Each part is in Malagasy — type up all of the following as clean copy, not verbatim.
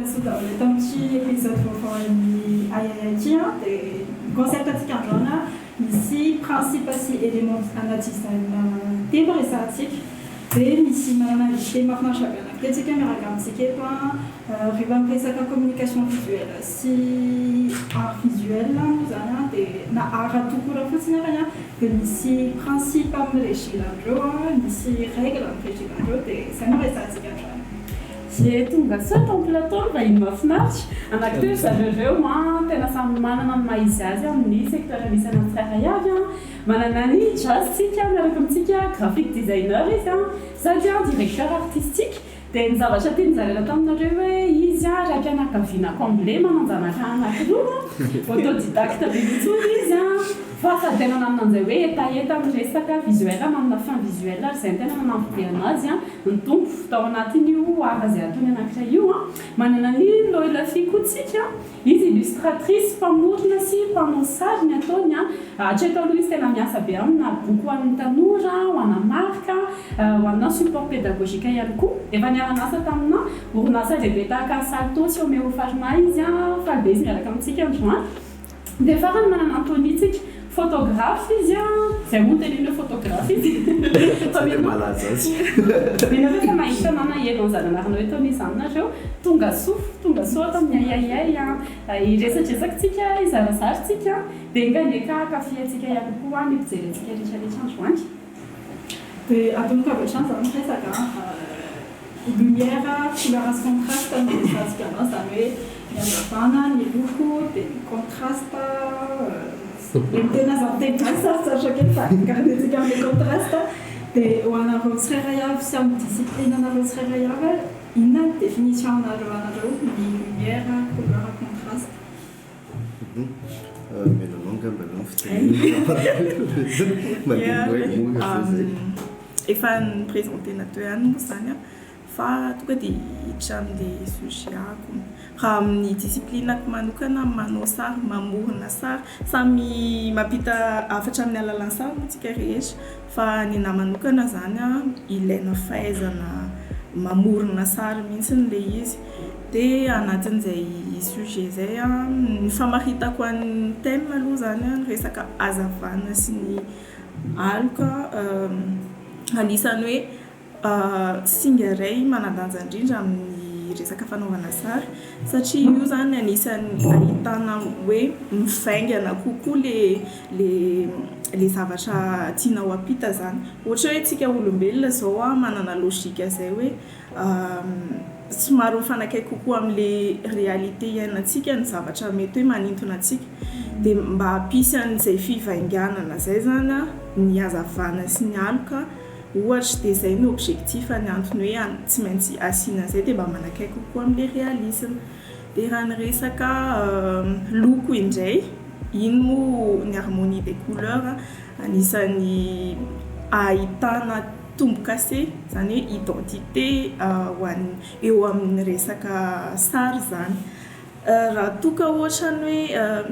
Tongasoa daholo eto amin'ity épisode vaovao an'ny Ayayay ity an. Dia ny concept antsika androany an, misy principe sy élément ana design telo resahantsika. Dia misy manana invité mahafinaritra be anankiray tsika miaraka amintsika eto an. Rehefa miresaka communication visuelle sy art visuel moa izany an, dia na art tout court fotsiny arany an, dia misy principe mi-régir an'ireo an, misy règle mi-régir an'ireo, dia izay no resahantsika androany. Ze tonga soa eto amin'ny plateau ny vahiny mahafinaritra. Anankitelo zareo ireo an, tena samy manana ny maha izy azy amin'ny secteur misy anazy tsirairay avy an. Manana an'i Jazz tsika miaraka amintsika, graphic designer izy an, sady directeur artistique. Dia ny zavatra tiany zaraina taminareo hoe izy an raim-pianakaviana comblé manan-janaka anakiroa, autodidacte be mihitsy hono izy an, fa sady tena nanana an'izay hoe hetaheta amin'ny resaka visuel, manana fin visuel ary izay no tena nanampy be an'azy an, ny Tompo tao anatin'io art izay ataony anankiray io an. Manana an'i Loyla Fy koa tsika. Izy illustratrice, mpamorona sy mpanao sary ny ataony an. Hatreto aloha izy tena miasa be amina boky ho an'ny tanora, ho ana marika, ho ana support pédagogique ihany koa. Efa niara-niasa tamina orinasa lehibe tahaka ny Salto sy Omeo Pharma izy an. Faly be izy miaraka amintsika androany. Dia farany manana Anthony tsika, photographe izy an, izay moa no teneniny hoe photographe izy. Zay le malaza azy. Mino aho fa efa mahita na naheno an'izany anarana hoe Tony izany nareo. Tonga soa, tonga soa ato amin'ny Ayayay an. Hiresadresaka tsika, hizarazara tsika, dia enga anie ka hankafy antsika ihany koa ny mpijery antsika rehetra rehetra androany. Dia atomboka avy hatrany izany ny resaka an. Lumière, couleur sy contraste no resahantsika androany, izany hoe ny hazavana, ny loko, dia ny contraste. Ilay miteny aza miteny gasy sarotsarotra kely fa garder-ntsika amin'ilay contraste. Dia ho anareo tsirairay avy sy amin'ny discipline anareo tsirairay avy, inona ny définition anareo anareo ny lumière, couleur, contraste? Omena anao angamba aloha ny fitenenana mandeha moramora zao zay. Efa ni-présenter-na teo ihany moa izany an, fa tonga dia hiditra amin'ilay sujet-ako. Raha amin'ny discipline-ko manokana manao sary, mamorona sary, samy mampita hafatra amin'ny alalan'ny sary moa isika rehetra fa ny anahy manokana izany an, ilaina fahaizana mamorona sary mihitsy ilay izy. Dia anatin'izay sujet izay an, ny famaritako an'ny thème aloha izany an, ny resaka hazavana sy ny aloka anisan'ny hoe singa iray manan-danja indrindra amin'ny resaka fanaovana sary satria io izany anisan'ny ahitana hoe mivaingana kokoa ilay ilay ilay zavatra tianao hampita izany. Ohatra hoe isika olombelona izao an, manana logique izay hoe Somary mifanakaiky kokoa amin'ilay réalité iainantsika ny zavatra mety hoe manintona antsika. Dia mba hampisy an'izay fivainganana izay izany an, ny hazavana sy ny aloka ohatra, dia izay no objectif ny antony hoe tsy maintsy asiana an'izay dia mba manakaiky kokoa amin'ilay réalisme. Dia raha ny resaka loko indray, iny moa ny harmonie des couleurs anisan'ny ahitana Tombo-kase, izany hoe identité ho an'ny eo amin'ny resaka sary izany. Raha toa ka ohatra ny hoe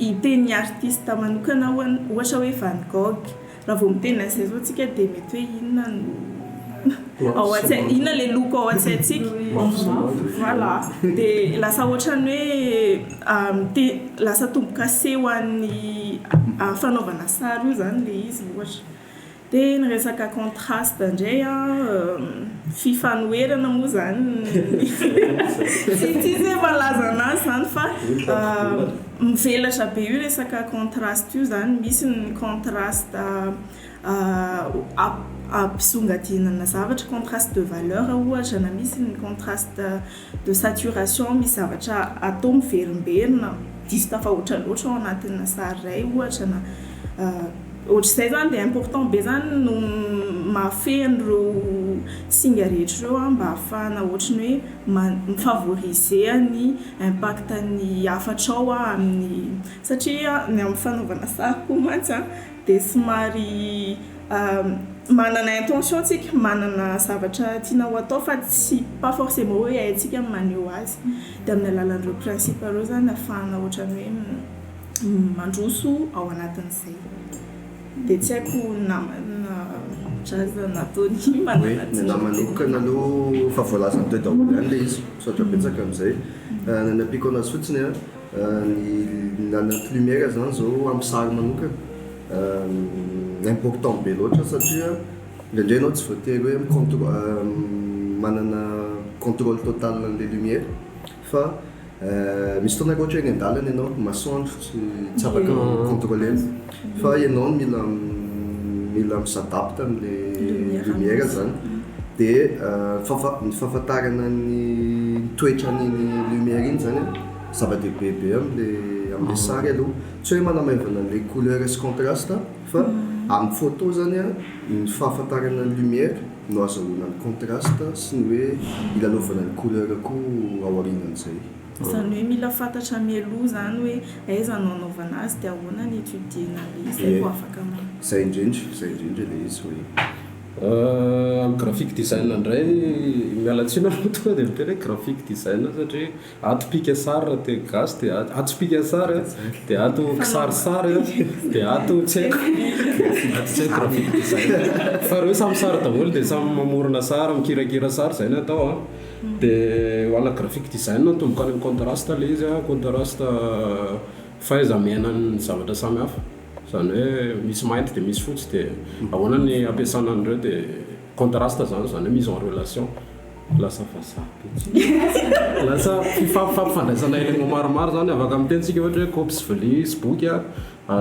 hiteny artiste manokana ohatra hoe Van Gogh, raha vao miteny an'izay izao tsika dia mety hoe inona no ao an-tsaina, inona ilay loko ao an-tsaintsika? Voilà, dia lasa ohatran'ny hoe mite- lasa tombo-kase ho an'ny fanaovana sary io izany ilay izy ohatra. Dia ny resaka contraste indray an, fifanoherana moa izany tsy tsisy hoe malaza anazy izany fa mivelatra be io resaka contraste io izany, misy ny contraste ampisongadinana zavatra, contraste de valeur ohatra, na misy ny contraste de saturation, misy zavatra atao miverimberina diso tafahoatra loatra ao anatina sary iray ohatra na Ohatr'izay zany dia important be zany no mahafehy an'ireo singa rehetra ireo an, mba ahafahana ohatry ny hoe mi-favoriser ny impact ny hafatrao amin'ny, satria ny amin'ny fanaovana sary koa mantsy an dia somary manana intention tsika, manana zavatra tiana ho atao fa tsy pas forcément hoe haintsika ny maneho azy, dia amin'ny alalan'ireo principe ireo zany ahafahana ohatran'ny hoe. mandroso ao anatin'izay. Dia tsy haiko namana. Jazz na Tony Oui, manana ny anahy manokana aloha efa voalazany teo daholo ihany ilay izy, misaotra betsaka amin'izay. Ny nampiako anazy fotsiny an, ny anaty lumière izany izao amin'ny sary manokana, important be loatra satria indraindray ianao tsy voatery hoe mi-contr- manana contrôle total an'ilay lumière fa misy fotoana ohatra hoe eny an-dalana ianao, masoandro tsy tsy afaka mi-contrôler fa ianao no mila mila mi-s'adapte amin'ilay lumière zany dia fahafa- ny fahafantarana ny toetran'iny lumière iny zany an zava-dehibe be amin'ilay amin'ilay sary aloha, tsy hoe manamaivana an'ilay couleur sy contraste fa amin'ny photo zany an ny fahafantarana ny lumière no azahoana ny contraste sy ny hoe ilalaovana ny couleur koa ao aorianan'izay. Izany hoe mila fantatra mialoha izany hoe aiza no anaovana azy dia ahoana ny étudier-na ilay izy zay vao afaka manao. Izay indrindra, izay indrindra ilay izy hoe. Amin'ny graphic design indray, miala tsiny aloha tonga dia miteny hoe graphic design satria Ato pika sary raha teny gasy dia ato, ato pika sary a, dia ato kisarisary a, dia ato tsy haiko, ato tsy haiko graphic design. Fa ireo samy sary daholo dia samy mamorona sary, mikirakira sary izay no atao a. Dia ho ana graphic design atomboka any amin'ny contraste ilay izy a, contraste fahaiza-miaina ny zavatra samihafa. Izany hoe misy mainty dia misy fotsy dia ahoana ny ampiasana an'ireo dia contraste izany, izany hoe mise en relation. Lasa vazaha be tsika. Lasa fifampifandraisana élément maromaro zany, afaka miteny tsika ohatra hoe kaopy sy vilia sy boky a,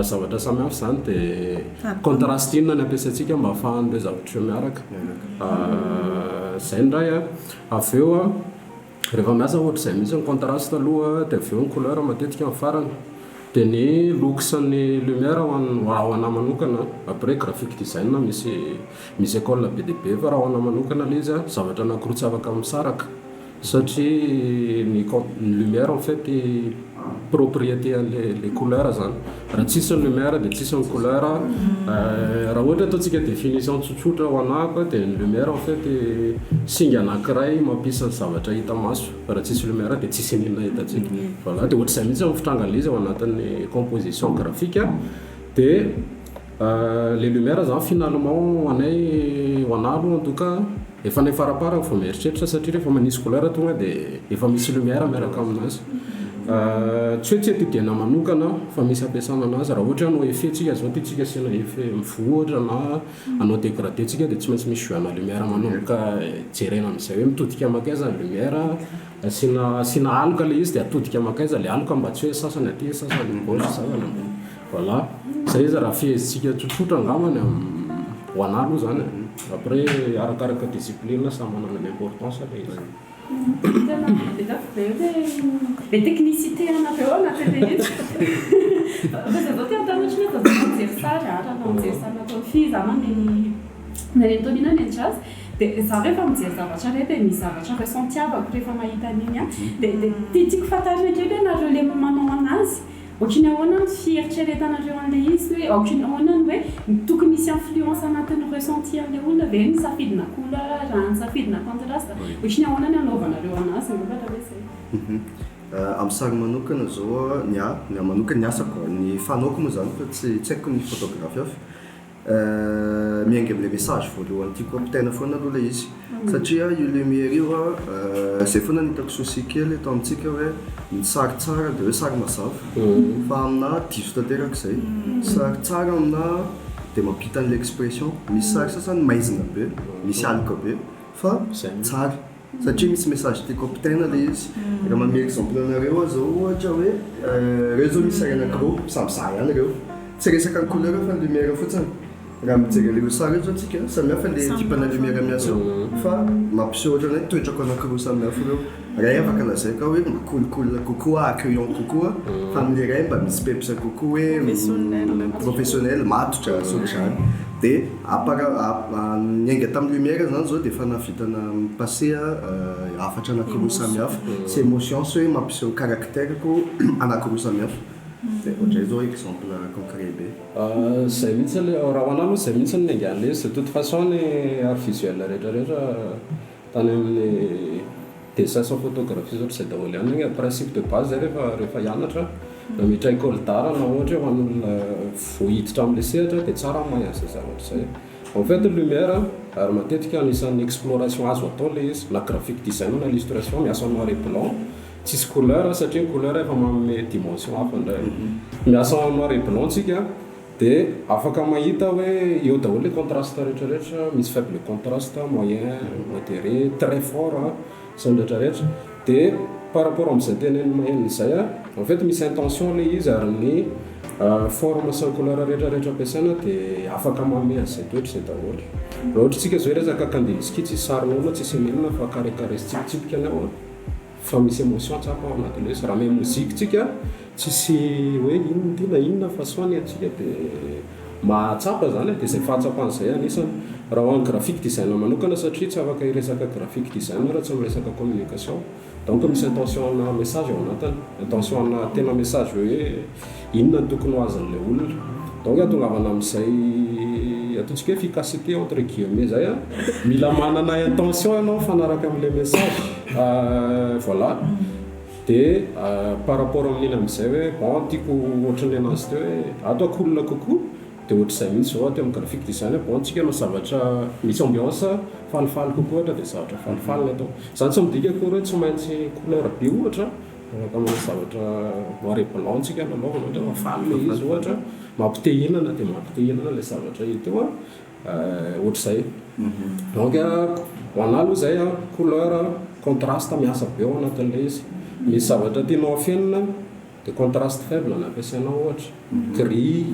zavatra samihafa zany dia contraste inona ny ampiasaintsika mba ahafahan'ireo zavatra ireo miaraka. Zay indray a, avy eo a, rehefa miasa ohatr'izay mihitsy ny contraste aloha dia avy eo ny couleur matetika ny farany. Dia ny loko sy ny lumière ho an'ny raha ho anà manokana, après graphic design misy Misy école be dia be fa raha ho anà manokana ilay izy an, zavatra anankiroa tsy afaka misaraka satria ny ny lumière en fait propriété an'ilay ilay couleur zany. Raha tsisy ny lumière dia tsisy ny couleur. Raha ohatra ataontsika définition tsotsotra ho anà koa dia ny lumière en fait singa anankiray mampisy ny zavatra hita maso. Fa raha tsisy lumière dia tsisy n'inona hitantsika. Voilà, dia ohatr'izay mihitsy ny fitrangan'ilay izy ao anatin'ny composition graphique. Dia Le lumière zany finalement ho anay, ho anah aloha en tout cas, efa any faraparany vao mieritreritra satria rehefa manisy couleur tonga dia efa misy lumière miaraka aminazy. Tsy hoe tsy étudier-na manokana fa misy ampiasana anazy, raha ohatra hoe hanao effet tsika zao tiantsika asiana effet mivohitra na hanao dégradé tsika dia tsy maintsy misy jeu-na lumière manomboka jerena amin'izay hoe mitodika mankaiza ny lumière, asiana asiana aloka ilay izy dia atodika mankaiza ilay aloka mba tsy hoe sasany aty sasany gauche sasany ambony. Voilà, zay izy raha fehezintsika tsotsotra angambany ho anah aloha zany e, après arakaraka discipline samy manana ny importance ilay izy. Tena be hoe be technicité anareo ao anatin'ilay izy. Fa za zao te hanontany ohatry ny hoe za zao mijery sary a, raha mijery sary nataon'i Fy za na ny na ny an'i Tony na ny an'i Jazz dia za rehefa mijery zavatra iray dia misy zavatra ressenti-avako rehefa mahita an'iny an, dia dia tiatiako fantarina kely hoe nareo le manao anazy Ohatry ny ahoana ny fieritreretanareo an'ilay izy hoe ohatry ny ahoana ny hoe tokony hisy influence anatin'ny ressenti an'ilay olona ve ny safidina couleur, ny safidina contraste, ohatry ny ahoana ny hanaovanareo anazy angamba raha hoe izay. Amin'ny sary manokana izao ny ahy, ny ahy manokana, ny asako, ny fanaoko moa izany fa tsy tsy haiko ny photographe hafa, Miainga amin'ilay message voalohany tiako ampitaina foana aloha ilay izy satria io lumière io an, izay foana no hitako souci kely eto amintsika hoe ny sary tsara dia hoe sary mazava fa aminà diso tanteraka izay, sary tsara aminà dia mampita an'ilay expression, misy sary sasany maizina be, misy aloka be fa tsara. Satria misy message tiako ampitaina le izy. Raha manome exemple anareo aho zao ohatra hoe reo zao misy sary anakiroa, samy za ihany reo. Tsy resaka ny couleur fa ny lumière fotsiny. Raha mijery an'ireo sary ireo zao tsika, samy hafa le type ana lumière miasa eo fa mampiseho ohatran'ny hoe toetrako anakiroa samy hafa ireo. Ray afaka lazaiko aho hoe mba cool cool kokoa, accueillant kokoa fa amin'ilay iray mba misy peps kokoa hoe professionnel, matotra sy ohatr'izany. Dia apara- niainga tamin'ny lumière izany izao dia efa nahavitana mi-passer hafatra anankiroa samihafa sy émotion sy hoe mampiseho caractère-ko anankiroa samihafa. Dia ohatr'izay izao exemple concret be. Izay mihitsy ilay, raha ho an'ahy aloha izay mihitsy no niaingan'ilay izy. De toute façon ny art visuel rehetra rehetra tany amin'ny dessin sy photographie sy ohatr'izay daholo ihany ny principe de base zay rehefa rehefa hianatra na miditra école d'art na ohatra hoe ho an'olona vao hiditra amin'ilay sehatra dia tsara ny mahay an'izay zavatra izay. En fait, lumière ary matetika anisan'ny exploration azo atao le izy, na graphic design na illustration miasa noir et blanc, tsisy couleur satria ny couleur efa manome dimension hafa indray. Miasa en noir et blanc tsika dia afaka mahita hoe eo daholo le contraste rehetrarehetra, misy faible contraste, moyen, modéré, très fort sy ny rehetrarehetra. Dia par rapport amin'izay teneniny maheno izay, en fait misy intention le izy ary ny forme sy ny couleur rehetrarehetra ampiasaina dia afaka manome an'izay toetra izay daholo. Raha ohatra tsika zao resaka Kandinsky, tsisy sarin'olona, tsisy nenina fa carré carré sy tsipitsipika ny ao fa misy émotion tsapa ao anatin'ilay izy. Raha mahay mozika tsika, tsisy hoe inona ity na inona fa soit ny antsika dia mahatsapa zany, dia izay fahatsapana izay anisany. Raha ho an'ny graphic design manokana, satria tsy afaka hiresaka graphic design raha tsy miresaka communication, donc misy intention na message ao anatiny, intention na tena message hoe inona no tokony ho azon'ilay olona. Donc ahatongavana amin'izay ataontsika hoe efficacité entre guillemets zay, mila manana intention ianao mifanaraka amin'ilay message, voilà. Dia par rapport amin'iny amin'izay hoe bon, tiako ohatran'ny anazy teo hoe ato cool kokoa, dia ohatr'izay mihitsy zao ato amin'ny graphic design. Bon, tsika hanao zavatra misy ambiance falifaly kokoa ohatra, dia zavatra falifaly ny atao. Zany tsy midika akory hoe tsy maintsy couleur be ohatra, afaka manao zavatra noir et blanc tsika lalaovana ohatra fa faly le izy, ohatra mampite hihinana dia mampite hihinana ilay zavatra hita eo, ohatr'izay. Donc ho anahy aloha zay, couleur, contraste miasa be ao anatin'ilay izy. Misy zavatra tianao afenina dia contraste faible no ampiasainao, ohatra gris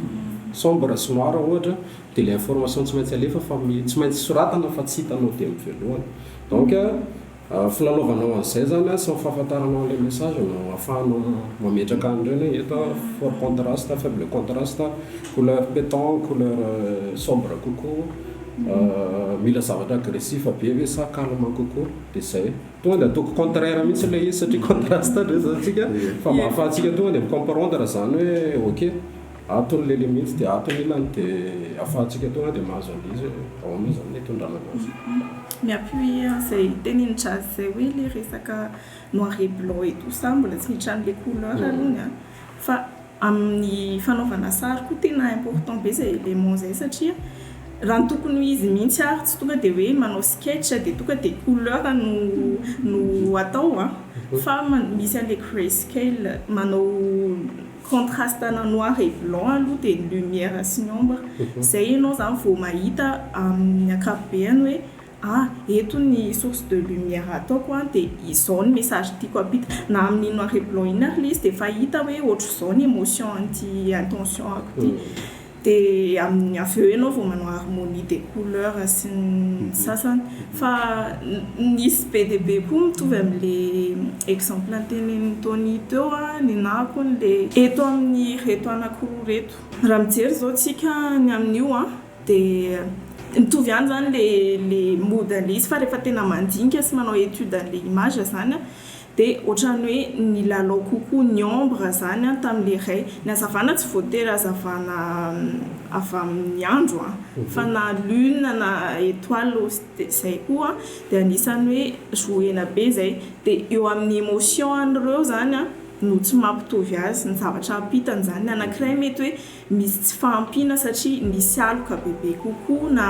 sombre sy noir ohatra, dia ilay information tsy maintsy alefa fa tsy maintsy soratana fa tsy hitanao dia amin'ny voalohany. Donc filalaovanao an'izay zany sy ny fahafantaranao an'ilay message no ahafahanao mametraka an'ireny hoe eto fort contraste, faible contraste, couleur pétant, couleur sombre kokoa, mila zavatra agressif be ve sa calme kokoa. Dia zay tonga dia ataoko contraire mihitsy ilay izy satria contraste ndray zany tsika fa mba ahafahantsika tonga dia mi-comprendre zany hoe ok, ato ny le limite dia ato ny ilany, dia ahafahantsika tonga dia mahazo an'ilay izy hoe ahoana zany ny hitondrana anazy. Mi-appuyer an'izay tenin'i Jazz zay hoe le resaka noir et blanc et tout ça, mbola tsy miditra amin'le couleur alohany fa amin'ny fanaovana sary koa tena important be zay élément zay, satria raha ny tokony ho izy mihitsy ary tsy tonga dia hoe manao sketch dia tonga dia couleur no atao fa misy an'le grayscale, manao contraste na noir et blanc aloha, dia ny lumière sy ny ombre zay ianao zany vao mahita amin'ny ankapobeany hoe eto ny source de lumière ataoko dia izao ny message tiako ampita. Na amin'ny noir et blanc iny ary le izy dia efa hita hoe ohatr'izao ny émotion an'ity intention ako ty, dia amin'ny avy eo ianao vao manao harmonie des couleurs sy ny sasany. Fa nisy be dia be koa mitovy amin'le exemple nytenenin'i Tony teo ny nahako le eto amin'ny reto anankiroa reto. Raha mijery zao tsika ny amin'io dia mitovy ihany zany le mode an'le izy, fa rehefa tena mandinika sy manao étude an'le image zany dia ohatrany hoe nilalao kokoa ny ombre zany tamin'le ray. Ny hazavana tsy voatery hazavana avy amin'ny andro fa na lune na étoile zay koa dia anisan'ny hoe jouena be zay. Dia eo amin'ny émotion an'ireo zany no tsy mampitovy azy ny zavatra ampitany zany. Ny anankiray mety hoe misy tsy fahampiana satria nisy aloka bebe kokoa na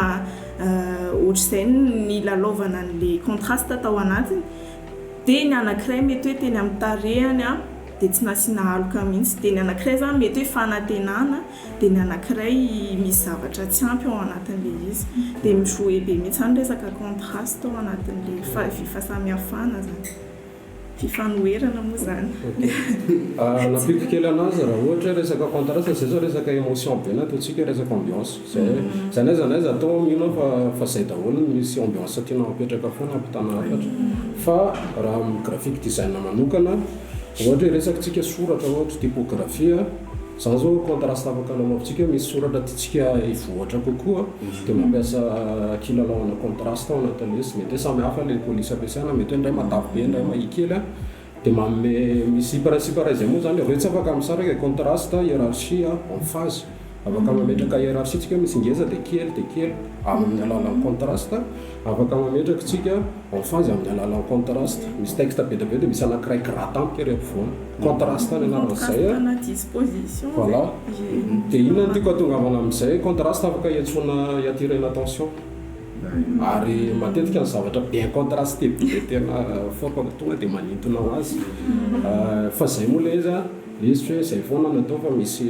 ohatr'izay nilalaovana an'le contraste tao anatiny, dia ny anankiray mety hoe teny amin'ny tarehany dia tsy nasiana aloka mihitsy. Dia ny anankiray zany mety hoe fanantenana, dia ny anankiray misy zavatra tsy ampy ao anatin'le izy. Dia mi-jouer be mihitsy zany resaka contraste ao anatin'le fahasamihafana zany, fifanoherana moa zany. Nampiko kely anazy, raha ohatra hoe resaka contraste zay zao, resaka émotion be na ataontsika resaka ambiance zay zany, aiza na aiza atao mino aho fa zay daholo misy ambiance tianao apetraka foana ampitana hafatra. Fa raha amin'ny graphic design manokana, ohatra hoe resaka soratra, ohatra typographie zany zao, contraste afaka lalaovintsika, misy soratra tiantsika hivoatra kokoa dia mampiasa kilalaona contraste ao anatin'ilay izy. Mety hoe samy hafa le police ampiasaina, mety hoe indray matavy be, indray mahia kely dia manome. Misy principe ray zay moa zany reo tsy afaka misaraka: contraste, hiérarchie, emphase. Afaka mametraka hiérarchie tsika hoe misy ngeza dia kely dia kely amin'ny alalan'ny contraste. Afaka mametraka tsika en phase amin'ny alalan'ny contraste. Misy texte be dia be dia misy anankiray gras tampoka ery ampovoany. Contraste ny anaran'izay a. Contraste na disposition. Voilà. Dia inona no tiako hahatongavana amin'izay? Contraste afaka hiantsoana hi-attirer-na attention. Ary matetika ny zavatra bien contrasté be dia tena fort tonga dia manintona ho azy. Fa izay moa ilay izy a. Ilay izy tsy hoe izay foana no atao fa misy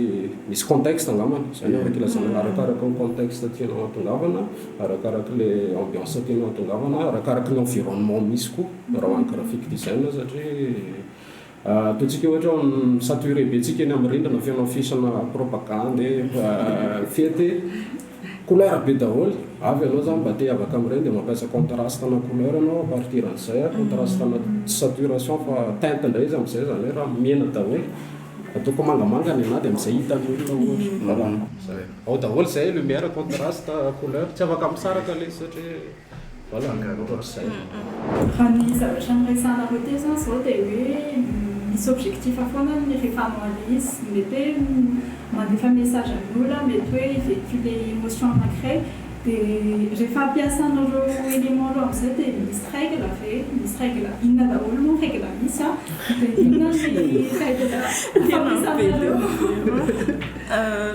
misy contexte angambany. Izay no afaka ilazana arakaraka ny contexte tianao hahatongavana, arakaraka ilay ambiance tianao hahatongavana, arakaraka ny environnement misy koa raha ho an'ny graphic design satria ataontsika ohatra hoe mi-saturé be tsika eny amin'ny rindrina feno affiche-na propagande, fety. Couleur be daholo, avy ianao zany mba te hiavaka amin'ireny dia mampiasa contraste ana couleur ianao à partir an'izay a, contraste ana tsy saturation fa teinte indray izy amin'izay izany hoe raha mena daholo ataoko mangamanga ny anah dia amin'izay hitan'ny olona ohatra, voilà. Zay. Ao daholo izay, lumière, contraste, couleur, tsy afaka misaraka ilay izy satria voilà, ohatr'izay. Raha ny zavatra noresahanareo teo izany izao dia hoe misy objectif foana ny rehefa hanao an'ilay izy, mety hoe mandefa message amin'ny olona, mety hoe hi-véhiculer émotion anankiray, dia rehefa ampiasanareo éléments ireo amin'izay dia misy règle ve? Misy règle inona daholo moa ny règle misy an? Dia inona ny règle fampiasanareo?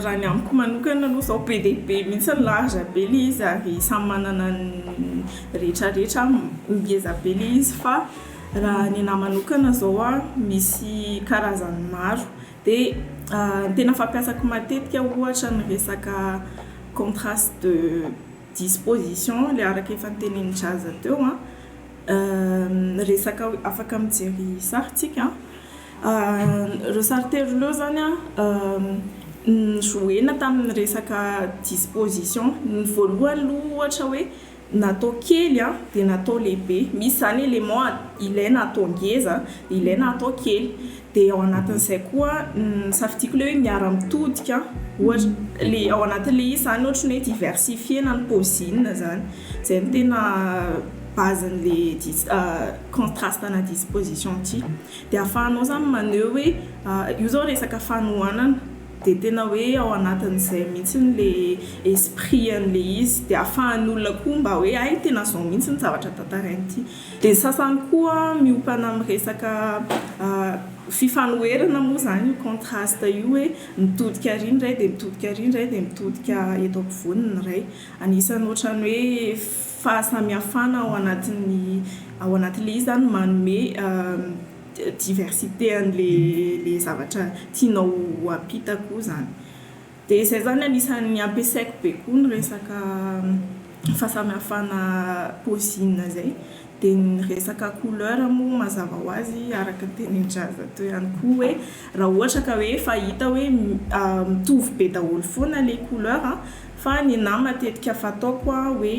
Raha ny amiko manokana aloha izao be dia be mihitsy ny large be ilay izy ary samy manana ny rehetrarehetra, ngeza be ilay izy fa raha ny anahy manokana izao an, misy karazany maro. Dia ny tena fampiasako matetika ohatra ny resaka contraste de disposition ilay araka efa notenenin'i Jazz teo an, resaka afaka mijery sary tsika an, ireo sary telo ireo izany an, ni-jouer-na tamin'ny resaka disposition. Ny voalohany aloha ohatra hoe natao kely an, dia natao lehibe. Misy izany élément ilaina atao ngeza, dia ilaina atao kely. Dia ao anatin'izay koa ny safidiako ilay hoe miara-mitodika, ohatra, ilay ao anatin'ilay izy izany ohatry ny hoe diversifier-na ny paozina izany. Izay no tena base-n'ilay dis- contraste ana disposition ity. Dia ahafahanao izany maneho hoe io izao resaka fanohanana, dia tena hoe ao anatin'izay mihitsy ilay esprit an'ilay izy. Dia ahafahan'ny olona koa mba hoe hay tena izao mihitsy ny zavatra tantarain'ity. Dia ny sasany koa miompana amin'ny resaka fifanoherana moa izany io contraste io hoe mitodika ary ny iray dia mitodika ary ny iray dia mitodika eto ampovoany ny iray. Anisan'ny ohatran'ny hoe fahasamihafana ao anatin'ny ao anatin'ilay izy izany manome diversité an'ilay zavatra tianao ho ampita koa izany. Dia izay izany anisan'ny ampiasaiko be koa ny resaka fahasamihafana paozina izay. Dia ny resaka couleur moa mazava ho azy araka ny tenin'i Jazz teo ihany koa hoe raha ohatra ka hoe efa hita hoe mitovy be daholo foana ilay couleur fa ny anahy matetika fataoko hoe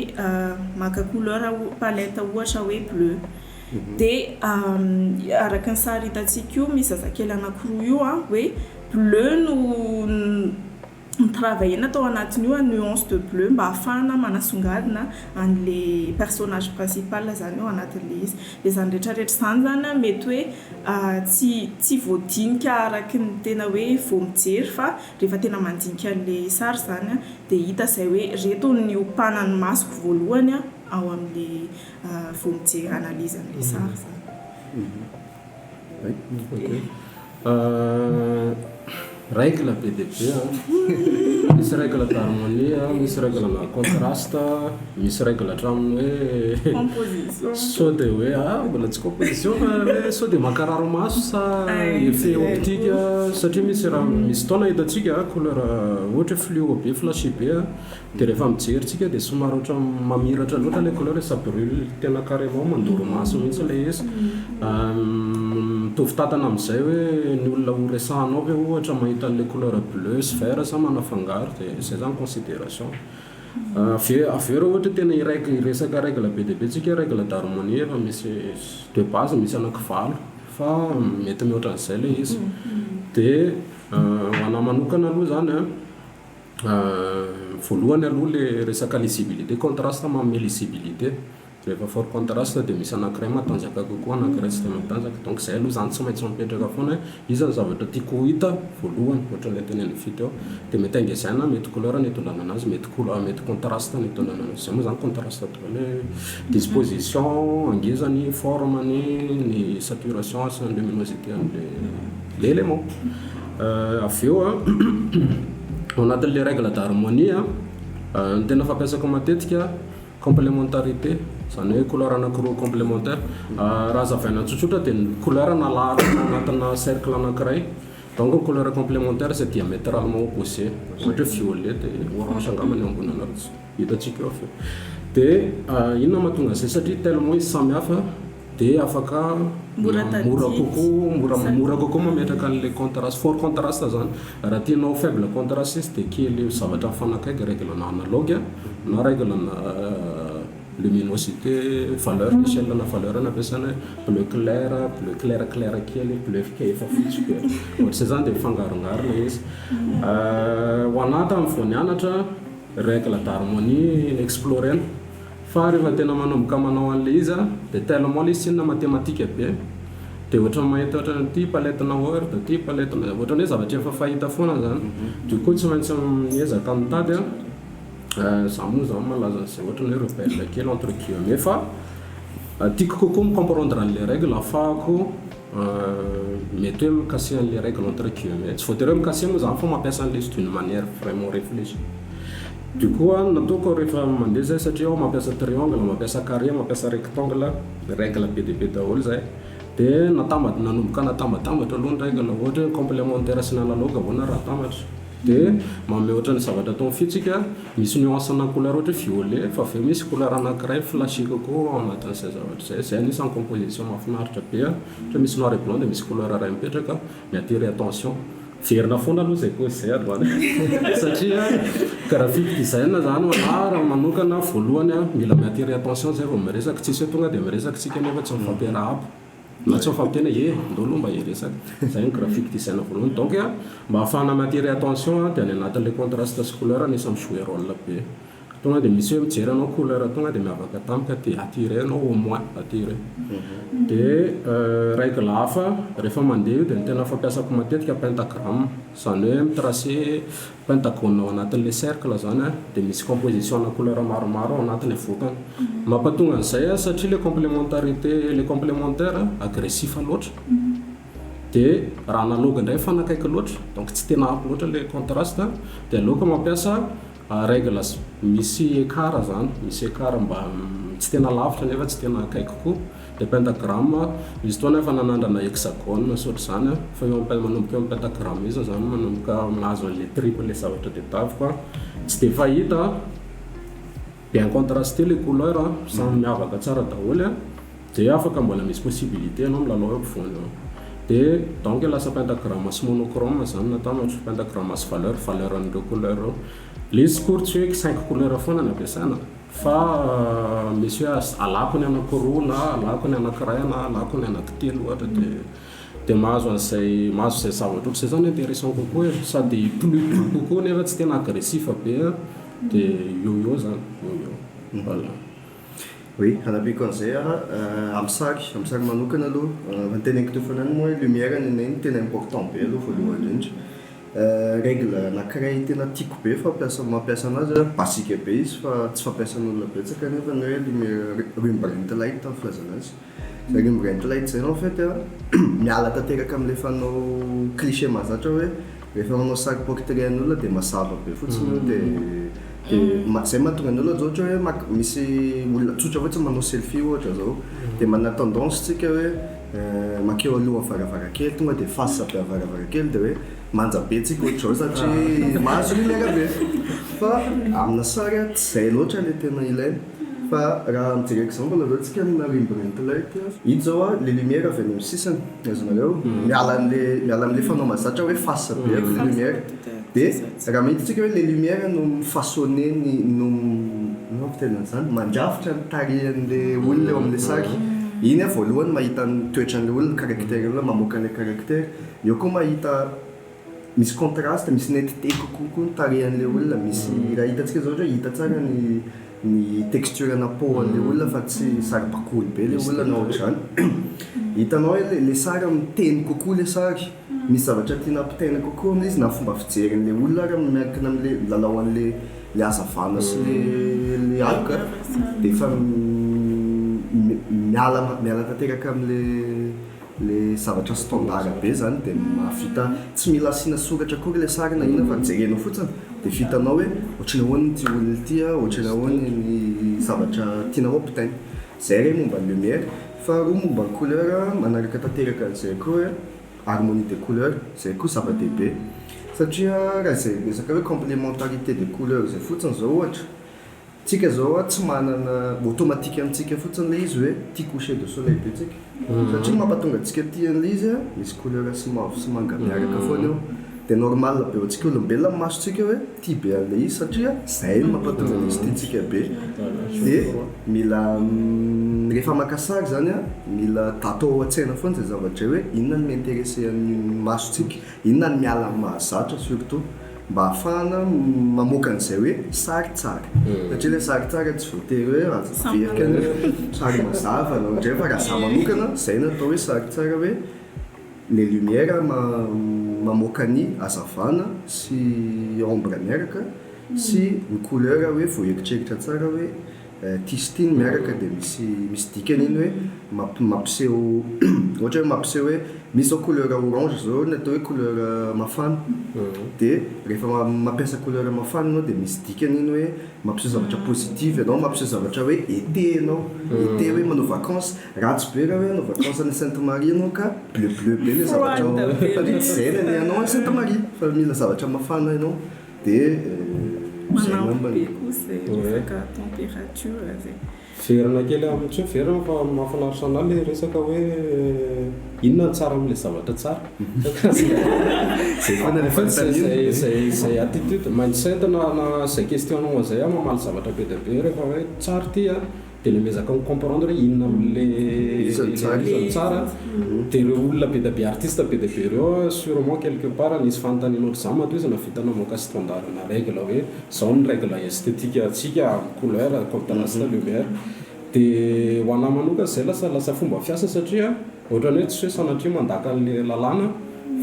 maka couleur palette ohatra hoe bleu dia araka ny sary hitantsika io misy zazakely anankiroa io hoe Bleu no ni-travailler-na tao anatin'io nuance de bleu mba ahafahana manasongadina an'ilay personnage principal izany ao anatin'ilay izy. Dia izany rehetra rehetra izany izany an, mety hoe tsy tsy voadinika araky ny tena hoe vao mijery fa rehefa tena mandinika an'ilay sary izany an, dia hita izay hoe ireto no niompanan'ny masoko voalohany an ao amin'ilay vao mijery analyse an'ilay sary izany. Règle be dia be an! Misy règle d'harmonie an, misy règle na contraste, misy règle hatramin'ny hoe Composition. sao dia hoe ah mbola tsy composition fa hoe sao dia mankarary maso sa effet optique satria misy raha misy fotoana hitantsika couleur ohatra hoe fluo be flashy be an. Dia rehefa mijery tsika dia somary ohatran'ny mamiratra loatra ilay couleur, ça brûle tena carrément mandoro maso mihitsy ilay izy. Mitovy tantana amin'izay hoe ny olona ho resahanao ve ohatra mahita an'ilay couleur bleu sy vert sa manafangaro dia izay izany considération. Avy eo avy eo raha ohatra tena hi-règle hiresaka règle be dia be tsika, règle d'harmonie efa misy de base misy anaky valo fa mety mihoatra an'izay ilay izy. Dia ho an'ahy manokana aloha izany an, Voalohany aloha le resaka lisibilité, contraste manome lisibilité. Rehefa fort contraste dia misy anankiray matanjaka kokoa, anankiray tsy dia matanjaka. Donc izay aloha izany tsy maintsy mipetraka foana hoe iza ny zavatra tiako ho hita voalohany, ohatran'ilay tenenin'i Fy teo. Dia mety hangezaina, mety couleur ny hitondrana an'azy, mety couleur, mety contraste ny hitondrana an'azy. Izay moa izany contraste daholo hoe disposition, hangezany, forme-ny, ny saturation sy ny luminosité an'ilay élément. Avy eo an, ao anatin'ilay règle d'harmonie an, ny tena fampiasako matetika, Complémentarité, izany hoe couleur anankiroa complémentaire. Raha hazavaina tsotsotra dia ny couleur nalahatra tao anatina cercle anankiray. Donc ny couleur complémentaire c'est diamétralement opposé. Ohatra hoe violet dia orange angamba ny eo ambony anareo. Hitantsika eo avy eo. Dia inona no mahatonga an'izay? Satria tellement izy samy hafa dia afaka Mora tadidy. mora kokoa, mora mora kokoa mametraka an'ilay contraste, fort contraste izany. Raha tianao faible contraste izy dia kely zavatra mifanakaiky, règle na analogue na règle na luminosité, valeur, échelle na valeur no ampiasaina hoe bleu clair, bleu clair clair kely, bleu efa fotsy be. Ohatr'izay izany dia mifangarongaro ilay izy. Ho anà tamin'ny vao nianatra, règle d'harmonie ni-explorer-na. Fa rehefa tena manomboka manao an'ilay izy an, dia tellement ilay izy tsinona matematika be, dia ohatran'ny mahita ohatran'ny ity palette-na Word, ity palette-na, ohatran'ny hoe zavatra efa fahita foana izany. Du coup tsy maintsy miezaka mitady an, za moa izany malaza an'izay ohatran'ny hoe rebelle kely entre guillemets fa tiako kokoa mi-comprendre an'ilay règle ahafahako mety hoe mi-casser an'ilay règle entre guillemets, tsy voatery hoe mi-casser moa izany fa mampiasa an'ilay izy d'une manière vraiment réfléchie. Du coup an, ny nataoko rehefa mandeha zay satria aho mampiasa triangle, mampiasa carré, mampiasa rectangle, règle be dia be daholo zay, dia natamba- nanomboka natambatambatra aloha ny règle, ohatra hoe complémentaire sy ny analogue ahoana raha atambatra, dia manome ohatran'ny zavatra atao amin'ny fihetsika, misy nuance ana couleur ohatra hoe violet fa avy eo misy couleur anankiray flashy kokoa ao anatin'izay zavatra izay, izay anisan'ny composition mahafinaritra be an, ohatra hoe misy noir et blanc dia misy couleur iray mipetraka mi-attirer attention. Miverina foana aloha izay cause izay androany satria graphic design zany ho anah raha manokana voalohany an, mila mi-attirer attention zay vao miresaka, tsisy hoe tonga dia miresaka tsika nefa tsy mifampiarahaba na tsy mifampiteny hoe eh ndao aloha mba hiresaka, zay ny graphic design voalohany donc mba ahafahana mi-attirer attention dia any anatin'ilay contraste sy couleur anisan'ny mi-jouer rôle be. Tonga dia misy hoe mijery anao couleur tonga dia miavaka tampoka dia attiré anao au moins attiré. Dia règle hafa rehefa mandeha io dia ny tena fampiasako matetika pentagramme, izany hoe mi-tracer pentagone ao anatin'ilay cercle izany an, dia misy composition ana couleur maromaro ao anatiny avoakany. Mampatonga an'izay an satria ilay complémentarité, ilay complémentaire agressif loatra dia raha analogue indray mifanakaiky loatra donc tsy tena ampy loatra ilay contraste dia aleoko mampiasa Règles, misy écart zany, misy écart mba tsy tena lavitra nefa tsy tena akaiky koa, dia pentagramme, misy fotoana efa nanandrana hexagone sy ohatr'izany an, fa eo am manomboka eo amin'ny pentagramme mihitsy zany manomboka mahazo an'ilay triple ilay zavatra tadiaviko an, tsy dia fahita an, bien contrasté les couleurs an, samy miavaka tsara daholo an. Dia afaka mbola misy possibilité ianao milalao eo ampovoany eo. Dia donc lasa pentagramme sy monochrome zany no atambatro, pentagramme sy valeur, valeur an'ireo couleur ireo. Le izy akory tsy hoe cinq couleurs foana no ampiasaina fa misy hoe alako ny anankiroa na alako ny anankiray na alako ny anankitelo ohatra dia dia mahazo an'izay mahazo izay zavatra ohatr'izay zany intéressant kokoa e, sady plus doux kokoa nefa tsy tena agressif be an, dia eo eo zany, eo eo. Voilà. Oui, hanampiako an'izay aho, amin'ny sary, amin'ny sary manokana aloha, efa noteneniko teo foana ihany moa hoe lumière ny anay no tena important be aloha voalohany indrindra. Règle anankiray tena tiako be fampiasa mampiasa anazy an, basique be izy fa tsy fampiasan'olona betsaka nefa ny hoe lumière Rembrandt light ny filazana azy. Izay Rembrandt light izay en fait an, miala tanteraka amin'ilay fanao cliché mahazatra hoe rehefa manao sary portrait an'olona dia mazava be fotsiny eo dia dia izay mahatonga ny olona zao ohatra hoe maka misy olona tsotra fotsiny manao selfie ohatra zao dia manana tendance tsika hoe mankeo alohan'ny varavarankely tonga dia face be amin'ny varavarankely dia hoe manja be tsika ohatr'izao satria mahazo lumière be fa amina sary an tsy izay loatra ilay tena ilaina fa raha mijery exemple zao tsika amina Rembrandt light ito zao an ilay lumière avy any amin'ny sisiny Azonareo? Miala an'le miala an'le fanao mahazatra hoe face be le lumière. Dia raha mahita tsika hoe le lumière no mi-façonner ny no inona fiteny an'izany? Mandrafitra ny tarehan'le olona eo amin'le sary. Iny aho voalohany mahita ny toetran'le olona, caractère olona, mamoaka an'le caractère. Eo koa mahita misy contraste, misy netteté kokoa koa ny tarehan'le olona, misy raha hitantsika zao ohatra hoe hita tsara ny. ny texture-na peau an'ilay olona fa tsy saribakoly be ilay olona na ohatr'izany. Hitanao hoe ilay ilay sary miteny kokoa ilay sary, misy zavatra tiana ampitaina kokoa amin'ilay izy na fomba fijerin'ilay olona ary miankina amin'ilay milalao an'ilay ilay hazavana sy ilay ilay aloka dia efa miala miala tanteraka amin'ilay Le zavatra standard be zany dia mahavita tsy mila asiana soratra akory ilay sary na inona fa jerenao fotsiny dia efa hitanao hoe ohatran'ny ahoana ity olona ity a, ohatran'ny ahoana ny zavatra tianao ampitaina. Zay re momba ny lumière. Faharoa momba ny couleur, manaraka tanteraka an'izay koa hoe harmonie des couleurs, zay koa zava-dehibe satria raha izay resaka hoe complémentarité des couleurs izay fotsiny izao ohatra, Tsika zao a tsy manana, automatique amintsika fotsiny ilay izy hoe tia coucher de soleil be tsika. Satria ny mampatonga antsika tia an'ilay izy a, misy couleur sy mavo sy manga miaraka foana eo. Dia normal be ho antsika olombelona ny masontsika hoe tia be an'ilay izy satria zay no mampatonga an'izy tiantsika be. Dia mila rehefa maka sary zany a, mila atao ao an-tsaina foana izay zavatra izay hoe inona no mi-interesser an'ny masontsika, inona no miala amin'ny mahazatra surtout. Mba ahafahana mamoaka an'izay hoe sary tsara. Satria ilay sary tsara tsy voatery hoe averika ny sary mazava na ohatran'izay fa raha za manokana izay no atao hoe sary tsara hoe ilay lumière mamoaka ny hazavana sy ombre miaraka sy ny couleur hoe voaeritreritra tsara hoe Ity sy ity no miaraka dia misy misy dikany iny hoe mampiseho ohatra hoe mampiseho hoe misy zao couleur orange zao ny atao hoe couleur mafana dia rehefa mampiasa couleur mafana ianao dia misy dikany iny hoe mampiseho zavatra positive ianao, mampiseho zavatra hoe été ianao, été hoe manao vacances, ratsy be raha hoe hanao vacances any Sainte Marie ianao ka bleu bleu be ilay zavatra ao satria tsy izay ny alehanao any Sainte Marie fa mila zavatra mafana ianao. Dia izay Manampy be koa izay resaka température izay. Miverina kely amin'ny, tsy hoe miverina fa mahafinaritra anah ilay resaka hoe inona ny tsara amin'ilay zavatra tsara. Izay foana ilay fanontaniana. Izay izay attitude, mindset na na izay question-nao an'izay aho mamaly zavatra be dia be rehefa hoe tsara ity an. Dia le miezaka mi comprendre hoe inona amin'le Iza no tsara. iza no tsara. Dia ireo olona be dia be artiste be dia be ireo surement quelque part nisy fanontaniana ohatr'izany matoa izy nahavita namoaka standard na règle hoe izao ny règle esthétique antsika amin'ny couleur, contraste, lumière. Dia ho anà manokana izay lasa lasa fomba fiasa satria ohatran'ny hoe tsy hoe sanatria mandaka an'le lalàna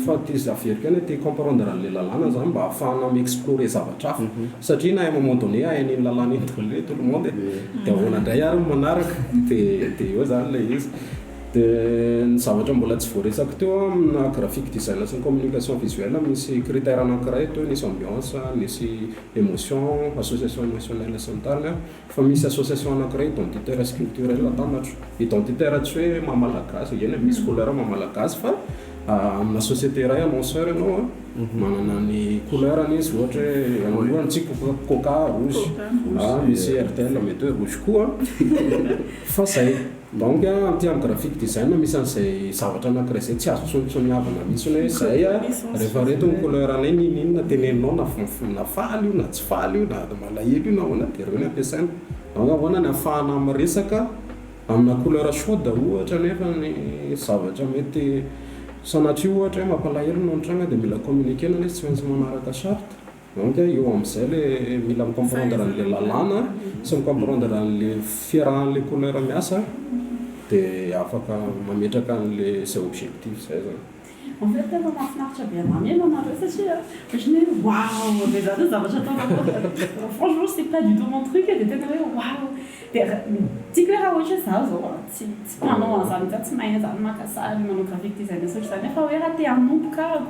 fa te averiko ihany hoe te hi-comprendre an'le lalàna zany mba ahafahana mi-explorer zavatra hafa satria na à un moment donné hain'iny lalàna iny daholo hoe tout le monde e, dia ahoana indray ary ny manaraka dia dia eo zany ilay izy. Dia ny zavatra mbola tsy voaresako teo amina graphic design sy ny communication visuelle misy critère anankiray teo nisy ambiance, nisy émotion, association émotionnelle sy ny tariny an. Fa misy association anankiray identitaire sy culturel atambatro. Identitaire tsy hoe maha malagasy, eny e, misy couleur maha malagasy fa amina société iray annonceur ianao an, manana ny couleur-ny izy ohatra hoe anoloana antsika coca rouge, misy airtel mety hoe rouge koa fa zay. Donc aty amin'ny graphic design misy an'izay zavatra anankiray izay tsy azo tsontsoniavina mihitsy hoe izay rehefa ireto ny couleur anay n'inon'inona teneninao na na faly io na tsy faly io na malahelo io na ahoana dia ireo no ampiasaina. Donc ahoana ny ahafahana miresaka amina couleur chaude ohatra nefa ny zavatra mety sanatria ohatra hoe mampalahelo no nitranga dia mila communiquer-na ilay izy tsy maintsy manaraka charte. Donc eo amin'izay le mila mi comprendre an'le lalàna sy mi comprendre an'le fiarahan'le couleur miasa dia afaka mametraka an'le izay objectif izay zany. En fait tena mahafinaritra be anah mihaino anareo satria ohatran'ny hoe waouh be zany ny zavatra ataonareo franchement c'est pas du tout mon truc dia tena hoe waouh dia tiako hoe raha ohatra hoe za zao tsy tsy mpanao an'izany mihitsy aho tsy mahay an'izany maka sary manao graphic design sy ohatr'izany aho fa hoe raha te hanomboka aho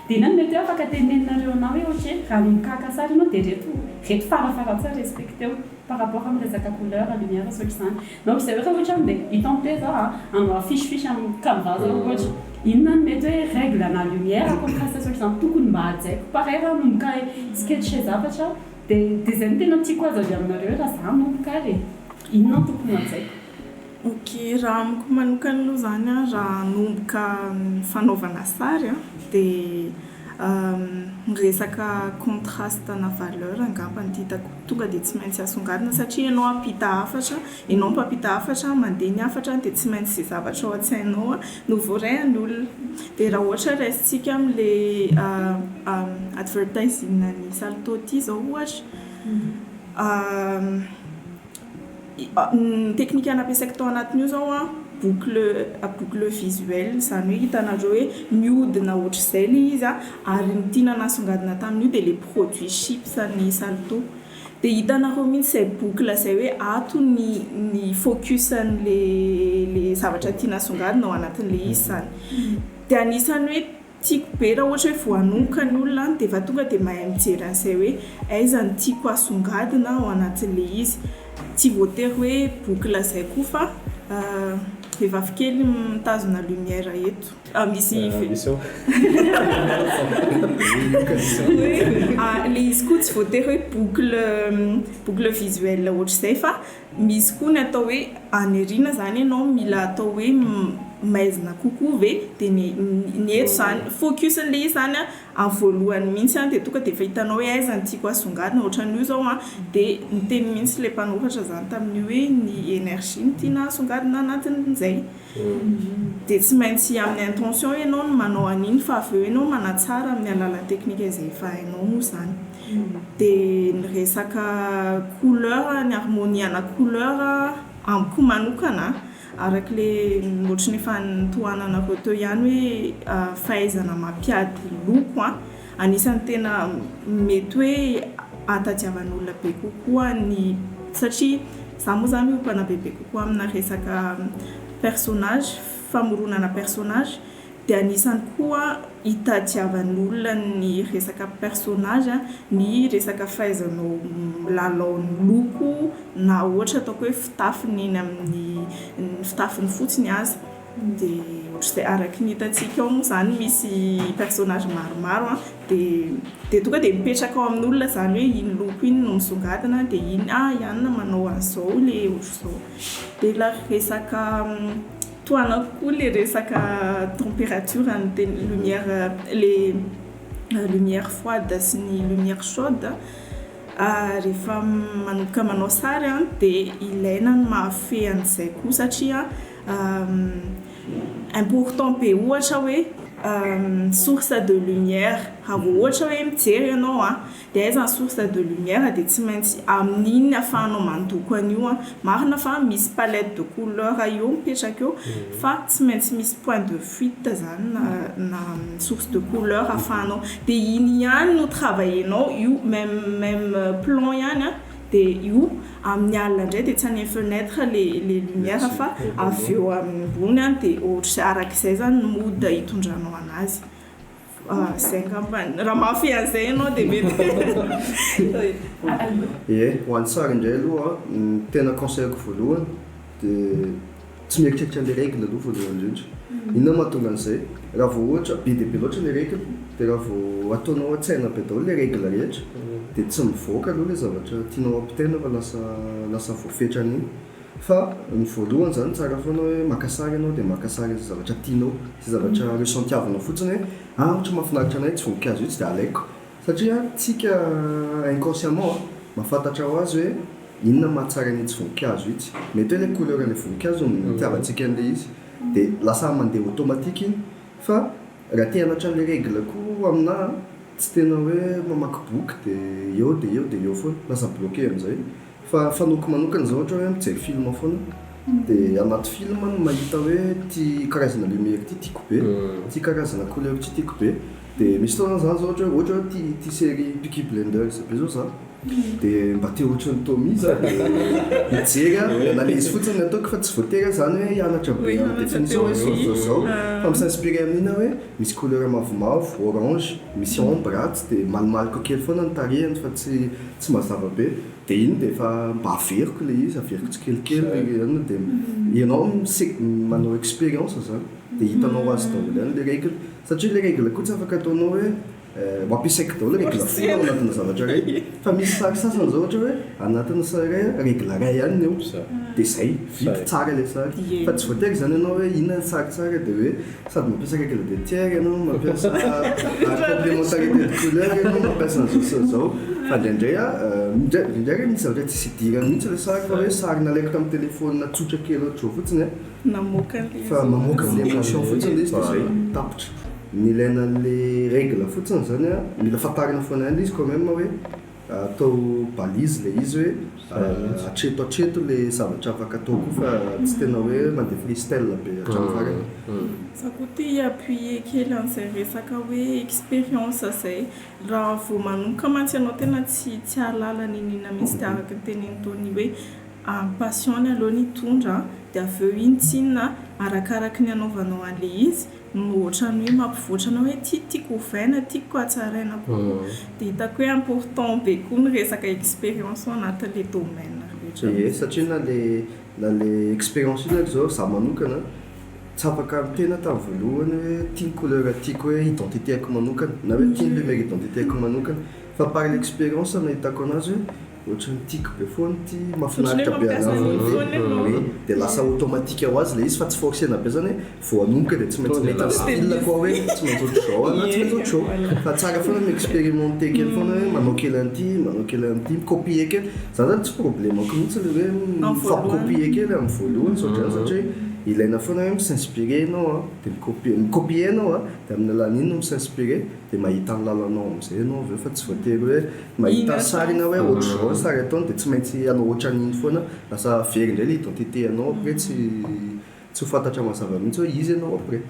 Dia inona no mety hoe afaka teneninareo anah hoe ok raha hanomboka haka sary ianao dia reto reto farafaharatsa respecteo par rapport amin'ny resaka couleur, lumière sy ohatr'izany. Donc izay hoe raha ohatra hoe andeha hi-tenter za an, hanao affiche fiche amin'ny canva zao ohatra, inona no mety hoe règle na lumière, contraste sy ohatr'izany tokony mba hajaiko. Pareil raha hanomboka hi-sketcher zavatra aho dia dia izay no tena tiako azo avy aminareo hoe raha za hanomboka ary e, inona no tokony hajaiko. Ok, raha amiko manokana aloha izany an, raha hanomboka ny fanaovana sary an, dia ny resaka contraste na valeur angamba no hitako tonga dia tsy maintsy asongadina satria ianao hampita hafatra, ianao mpampita hafatra, mandeha ny hafatra dia tsy maintsy izay zavatra ao an-tsainao no voarain'ny olona. Dia raha ohatra raisintsika amin'ilay advertising an'ny Salto ity izao ohatra, Ny teknika nampiasaiko tao anatin'io izao an, boucle, boucle visuelle, izany hoe hitanareo hoe mihodina ohatr'izay ilay izy an, ary ny tiana nasongadina tamin'io dia ilay produit chips an'ny Salto. Dia hitanareo mihitsy izay boucle izay hoe ato ny ny focus an'ilay ilay zavatra tiana asongadina ao anatin'ilay izy izany. Dia anisan'ny hoe Tiako be raha ohatra hoe vao hanomboka ny olona dia efa tonga dia mahay mijery an'izay hoe aiza no tiako hasongadina ao anatin'ilay izy. Tsy voatery hoe boucle izay koa fa vehivavy kely mitazona lumière eto. Misy hoe ilay izy koa tsy voatery hoe boucle boucle visuelle ohatr'izay fa Misy koa ny atao hoe any aoriana izany ianao mila atao hoe maizina kokoa ve dia ny ny eto izany focus n'ilay izy izany an amin'ny voalohany mihitsy an dia tonga dia efa hitanao hoe aiza no tiako hasongadina ohatran'io izao an dia niteny mihitsy ilay mpanoratra izany tamin'io hoe ny énergie no tiana hasongadina anatin'izay dia tsy maintsy amin'ny intention ianao no manao an'iny fa avy eo ianao manatsara amin'ny alalan'ny teknika izay efa hainao moa izany. Dia ny resaka couleur, ny harmonie ana couleur amiko manokana araka ilay ohatry ny efa notohananareo teo ihany hoe fahaizana mampiady loko an, anisan'ny tena mety hoe ahatadiavan'olona be kokoa ny satria za moa zany miompana bebe kokoa amina resaka personnage, famoronana personnage. Dia anisany koa itadiavan'olona ny resaka personnage, ny resaka fahaizanao milalao ny loko na ohatra ataoko hoe fitafiny eny amin'ny ny fitafiny fotsiny aza. Dia ohatr'izay araka ny hitantsika ao moa izany misy personnage maromaro an, dia dia tonga dia mipetraka ao amin'olona izany hoe iny loko iny no misongadina dia iny ah i anona manao an'izao ilay ohatr'izao. Dia ilay resaka Tohanako koa le resaka température ny tena lumière le lumière froide sy ny lumière chaude rehefa manomboka manao sary an dia ilaina ny mahafehy an'izay koa satria important be ohatra hoe source de lumière raha vao ohatra hoe mijery ianao an Dia aiza ny source de lumière dia tsy maintsy amin'iny afahanao mandoko an'io an. Marina fa misy palette de couleur eo mipetraka eo fa tsy maintsy misy point de fuite zany na na source de couleur afahanao dia iny ihany no travailler-nao io même même plan ihany an dia io amin'ny alina indray dia tsy any amin'ny fenêtre le le lumière fa avy eo ambony an dia ohatr'izay arak'izay zany ny mode hitondranao anazy. Zay angambany. Raha mahafehy an'izay ianao dia mety. Ie, ho an'ny sary indray aloha, ny tena conseil-ko voalohany dia tsy mieritreritra an'ilay règle aloha voalohany indrindra. Inona no mahatonga an'izay? Raha vao ohatra be dia be loatra ilay règle dia raha vao ataonao an-tsaina be daholo ilay règle rehetra dia tsy mivoaka aloha ilay zavatra tianao hampitaina fa lasa lasa voafetra an'iny. Fa ny voalohany zany tsara foana hoe maka sary ianao dia maka sary izay zavatra tianao, izay zavatra ressentiavinao fotsiny hoe ah ohatra mahafinaritra anay itsy voninkazo itsy dia alaiko. Satria tsika inconsciemment an, mahafantatra ho azy hoe inona mahatsara an'itsy voninkazo itsy. Mety hoe ilay couleur an'ilay voninkazo no itiavantsika an'ilay izy. Dia lasa mandeha automatique iny. Fa raha te hianatra an'ilay règle koa aminà tsy tena hoe mamaky boky dia eo dia eo dia eo foana. Lasa bloqué amin'izay. Fa fanaoko manokana izao ohatra hoe mijery film foana dia anaty film no mahita hoe ity karazana lumière ity tiako be, ity karazana couleur ity tiako be. Dia misy fotoana zany zao ohatra hoe ohatra hoe tia tia série Peaky Blinders be zao za dia mba te ohatran'i Tommy za dia mijery aho, mi-analyse fotsiny ny ataoko fa tsy voatery aho zany hoe hianatra be amin'ny définition hoe zao zao zao fa mi-s'inspirer amin'iny aho hoe misy couleur mavomavo, orange, misy ombre atsy dia malomaloka kely foana ny tarehiny fa tsy tsy mazava be. Dia iny dia efa mba averiko ilay izy, averiko tsikelikely ilay anona dia ianao mise- manao expérience zany dia hitanao ho azy daholo ihany ilay règle satria ilay règle koa tsy afaka ataonao hoe ho ampiasaiko daholo règle folo ao anatina zavatra iray fa misy sary sasany zao ohatra hoe anatina sary iray règle iray ihany ny ao dia zay, vita tsara ilay sary fa tsy voatery zany ianao hoe inona ny sary tsara dia hoe Sady mampiasa règle de tiers ianao no mampiasa complémentarité de couleur ianao mampiasa an'izao sy an'izao. Fa indraindray a, indraindray re misy zavatra tsisy idirany mihitsy ilay sary fa hoe sary nalaiko tamin'ny téléphone tsotra kely ohatr'izao fotsiny a. Namoaka an'ilay Fa mamoaka an'ilay émotion fotsiny ilay izy dia izay, tapitra. Ny ilaina an'ilay règle fotsiny izany a, mila fantarina foana ihany ilay izy quand même hoe. Atao balise ilay izy hoe hatreto hatreto ilay zavatra afaka atao koa fa tsy tena hoe mandeha freestyle be hatramin'ny farany. Za koa te hi-appuyer kely an'izay resaka hoe expérience izay. Raha vao manomboka mantsy ianao tena tsy tsy hahalala n'inon'inona mihitsy dia araka ny tenenin'i Tony hoe passion-ny aloha ny hitondra dia avy eo iny tsinona arakaraky ny anaovanao an'ilay izy no ohatran'ny hoe mampivoatra anao hoe ity tiako ovaina, tiako hatsaraina kokoa. Dia hitako hoe important be koa ny resaka expérience ao anatin'ilay domaine rehetra Ie, mihitsy. satria na le na le expérience io zany zao za manokana tsy afaka niteny aho tamin'ny voalohany hoe ity ny couleur tiako hoe identité-ko manokana na hoe ity ny lumière identité-ko manokana fa par l'expérience no nahitako anazy hoe Ohatran'ny tiako be foana ity, mahafinaritra be anahy foana ity, oui, dia lasa automatique ho azy ilay izy fa tsy forcer-na be zany hoe vao hanomboka dia tsy maintsy mety amin'ny style-ko aho hoe tsy maintsy ohatr'izao aho na tsy maintsy ohatr'izao fa tsara foana mi-experimenter kely foana hoe manao kely an'ity, manao kely an'ity, mi-copier kely, za zany tsy problème-ko mihitsy ilay hoe mifampi-copier kely amin'ny voalohany sao ohatr'izany satria ilaina foana hoe mi-s'inspirer ianao an, dia mi-copier, mi-copier ianao an, dia amin'ny alalan'iny no mi-s'inspirer dia mahita ny lalanao amin'izay ianao avy eo fa tsy voatery hoe mahita sary na hoe ohatr'izao ny sary ataony dia tsy maintsy hanao ohatran'iny foana, lasa very indray ilay identité anao après tsy tsy ho fantatra mazava mihitsy hoe iza ianao après.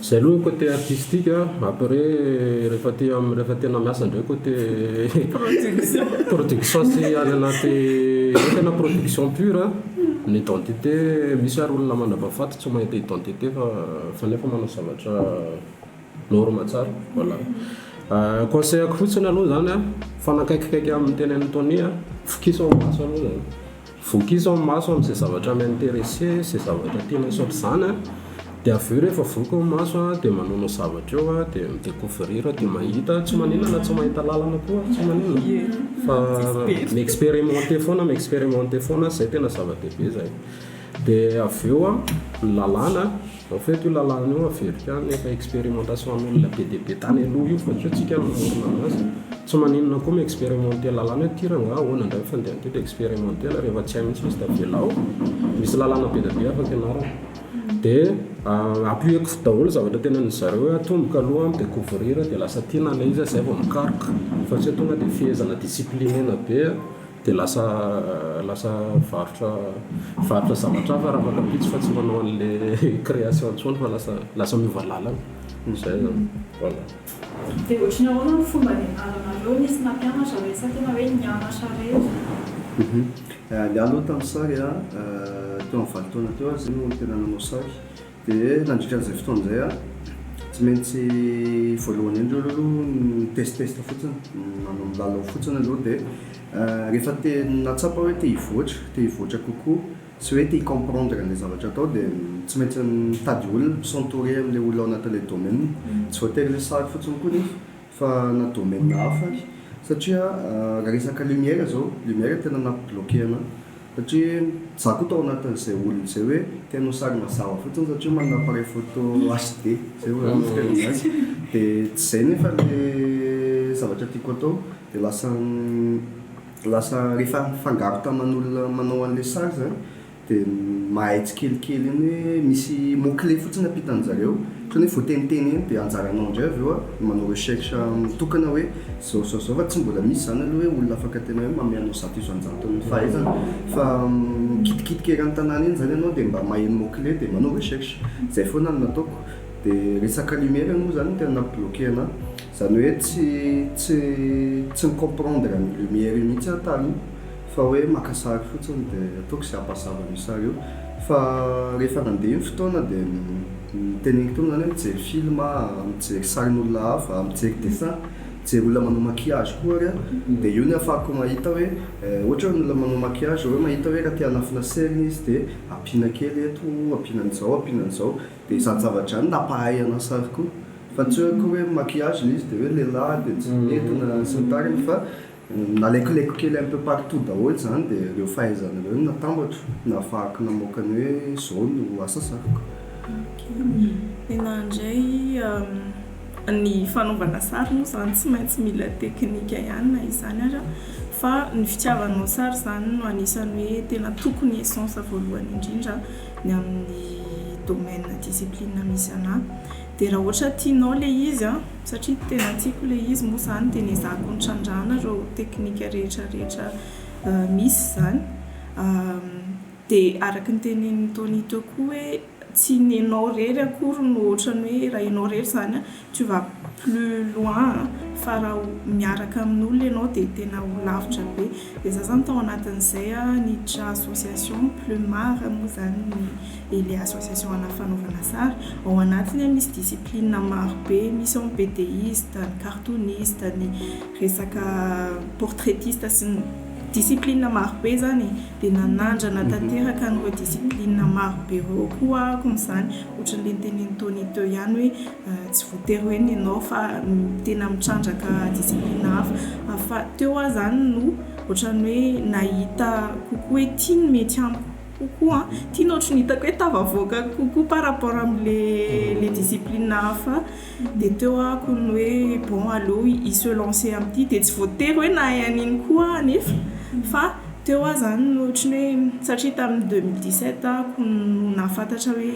Zay aloha côté artistique a, après rehefa aty am rehefa tena miasa indray côté Production. production sy any anaty eo tena production pure a, ny identité misy ary olona mandrapahafaty tsy mahita identité fa fa nefa manao zavatra Norme tsara, voilà. Conseil-ko fotsiny aloha izany an, mifanakaikikaiky amin'ny tenenin'i Tony an, vokiso amin'ny maso aloha izany. Vokiso amin'ny maso amin'izay zavatra mi-intéresser, izay zavatra tianao sy ohatr'izany an, dia avy eo rehefa voky ny maso an, dia manaonao zavatra eo an, dia mi-découvrir, dia mahita, tsy maninona na tsy mahita lalana koa ary tsy maninona fa mi-expérimenter foana, mi-expérimenter foana, izay tena zava-dehibe izay. Dia avy eo an, ny lalàna. En fait io lalàna io averiko ihany efa expérimentation an'olona be dia be tany aloha io fa tsy hoe tsika no namorona anazy. Tsy maninona koa mi-expérimenter lalàna hoe ity rangaha ahoana indray ny fandehan'ity dia expérimenter rehefa tsy hay mihitsy izy dia avelao. Misy lalàna be dia be afaka ianarana. Dia appuyer-ko daholo zavatra tenenin-dry zareo hoe atomboka aloha mi-découvrir dia lasa tiana ilay izy zay vao mikaroka fa tsy hoe tonga dia fehezana discipliner-na be. Dia lasa lasa varotra varotra zavatra hafa rafakampitso fa tsy manao an'le création intsony fa lasa lasa miova lalana. Izay zany. Voilà. Dia ohatry ny ahoana ny fomba nianaranareo? Nisy nampianatra ve sa tena hoe nianatra irery? Ny ahy aloha tamin'ny sary a, teo amin'ny 8 taona teo aho izay no tena nanao sary. Dia nandritra an'izay fotoana izay aho, tsy maintsy voalohany indrindra aloha mi-test-test fotsiny, manao milalao fotsiny aloha dia rehefa te nahatsapa hoe te hivoatra, te hivoatra kokoa sy hoe te hi-comprendre an'ilay zavatra atao dia tsy maintsy mitady olona, mi-s'entourer amin'ilay olona ao anatin'ilay domaine. Tsy voatery ilay sary fotsiny koa anefa fa na domaine hafa ary satria raha resaka lumière izao, lumière tena nampi-bloquer an'ahy. Satria za koa tao anatin'izay olona izay hoe te hanao sary mazava fotsiny satria manana appareil photo HD zay hoy aho ny fitenenana azy dia tsy izay nefa le zavatra tiako atao dia lasa lasa rehefa nifangaro taman'olona manao an'ilay sary zany dia mahay tsikelikely eny hoe misy mot clé fotsiny ampitan-jareo Ohatran'ny hoe voateniteny eny dia anjaranao indray avy eo ny manao recherche mitokana hoe zao zao zao fa tsy mbola misy izany aloha hoe olona afaka tena hoe manome anao 100% ny fahaizana fa mikitikitika eran'ny tanàna eny izany ianao dia mba maheno mot clé dia manao recherche. Izay foana no nataoko. Dia resaka lumière moa izany no tena nampi-bloquer anà. Izany hoe tsy tsy tsy ni-comprendre an'io lumière io mihitsy aho taloha fa hoe maka sary fotsiny dia ataoko izay hampazava an'io sary io. Fa rehefa nandeha ny fotoana dia ny teneniko teo moa zany hoe mijery film aho, mijery sarin'olona hafa, mijery dessin, mijery olona manao maquillage koa ary aho, dia io no ahafahako mahita hoe ohatra hoe ny olona manao maquillage zao hoe mahita hoe raha te hanafina cerne izy dia ampiana kely eto, ampiana an'izao, ampiana an'izao, dia izany zavatra izany nampahay anà sary koa, fa tsy hoe akory hoe maquillage ilay izy dia hoe lehilahy dia tsy mety na sy ny tariny fa Nalaikolaiko kely un peu partout daholo izany dia ireo fahaizana ireo no natambatro nahafahako namoaka ny hoe izao no asa sariko. Ok. Ny indray ny fanaovana sary moa izany tsy maintsy mila teknika ihany na izany aza fa ny fitiavanao sary izany no anisan'ny hoe tena tokony essence voalohany indrindra ny amin'ny. domaine discipline misy anà. Dia raha ohatra tianao ilay izy an, satria tena tiako ilay izy moa izany dia nezahako nitrandrahana ireo teknika rehetra rehetra misy izany. Dia araka ny tenenin'i Tony teo koa hoe tsy ny enao irery akory no ohatran'ny hoe raha enao irery izany an, tu vas plus loin fa raha miaraka amin'olona ianao dia tena ho lavitra be. Dia za izany tao anatin'izay niditra association Plumar moa izany ny ilay association ana fanaovana sary. Ao anatiny misy discipline maro be, misy ao ny BDiste, ny cartooniste, ny resaka portraitiste sy ny discipline maro be izany e. Dia nanandrana tanteraka an'ireo discipline maro be ireo koa aho amin'izany. Ohatran'ilay notenenin'i Tony teo ihany hoe tsy voatery hoe ny anao fa tena mitrandraka discipline hafa. Fa teo aho izany no ohatran'ny hoe nahita kokoa hoe ity no mety amiko kokoa, ity no ohatran'ny hitako hoe tafavoaka kokoa par rapport amin'ilay ilay discipline hafa. Dia teo aho no hoe bon aleo hi se lancer amin'ity. Dia tsy voatery hoe nahay an'iny koa aho anefa fa teo aho izany no ohatran'ny hoe satria tamin'ny 2017 aho no nahafantatra hoe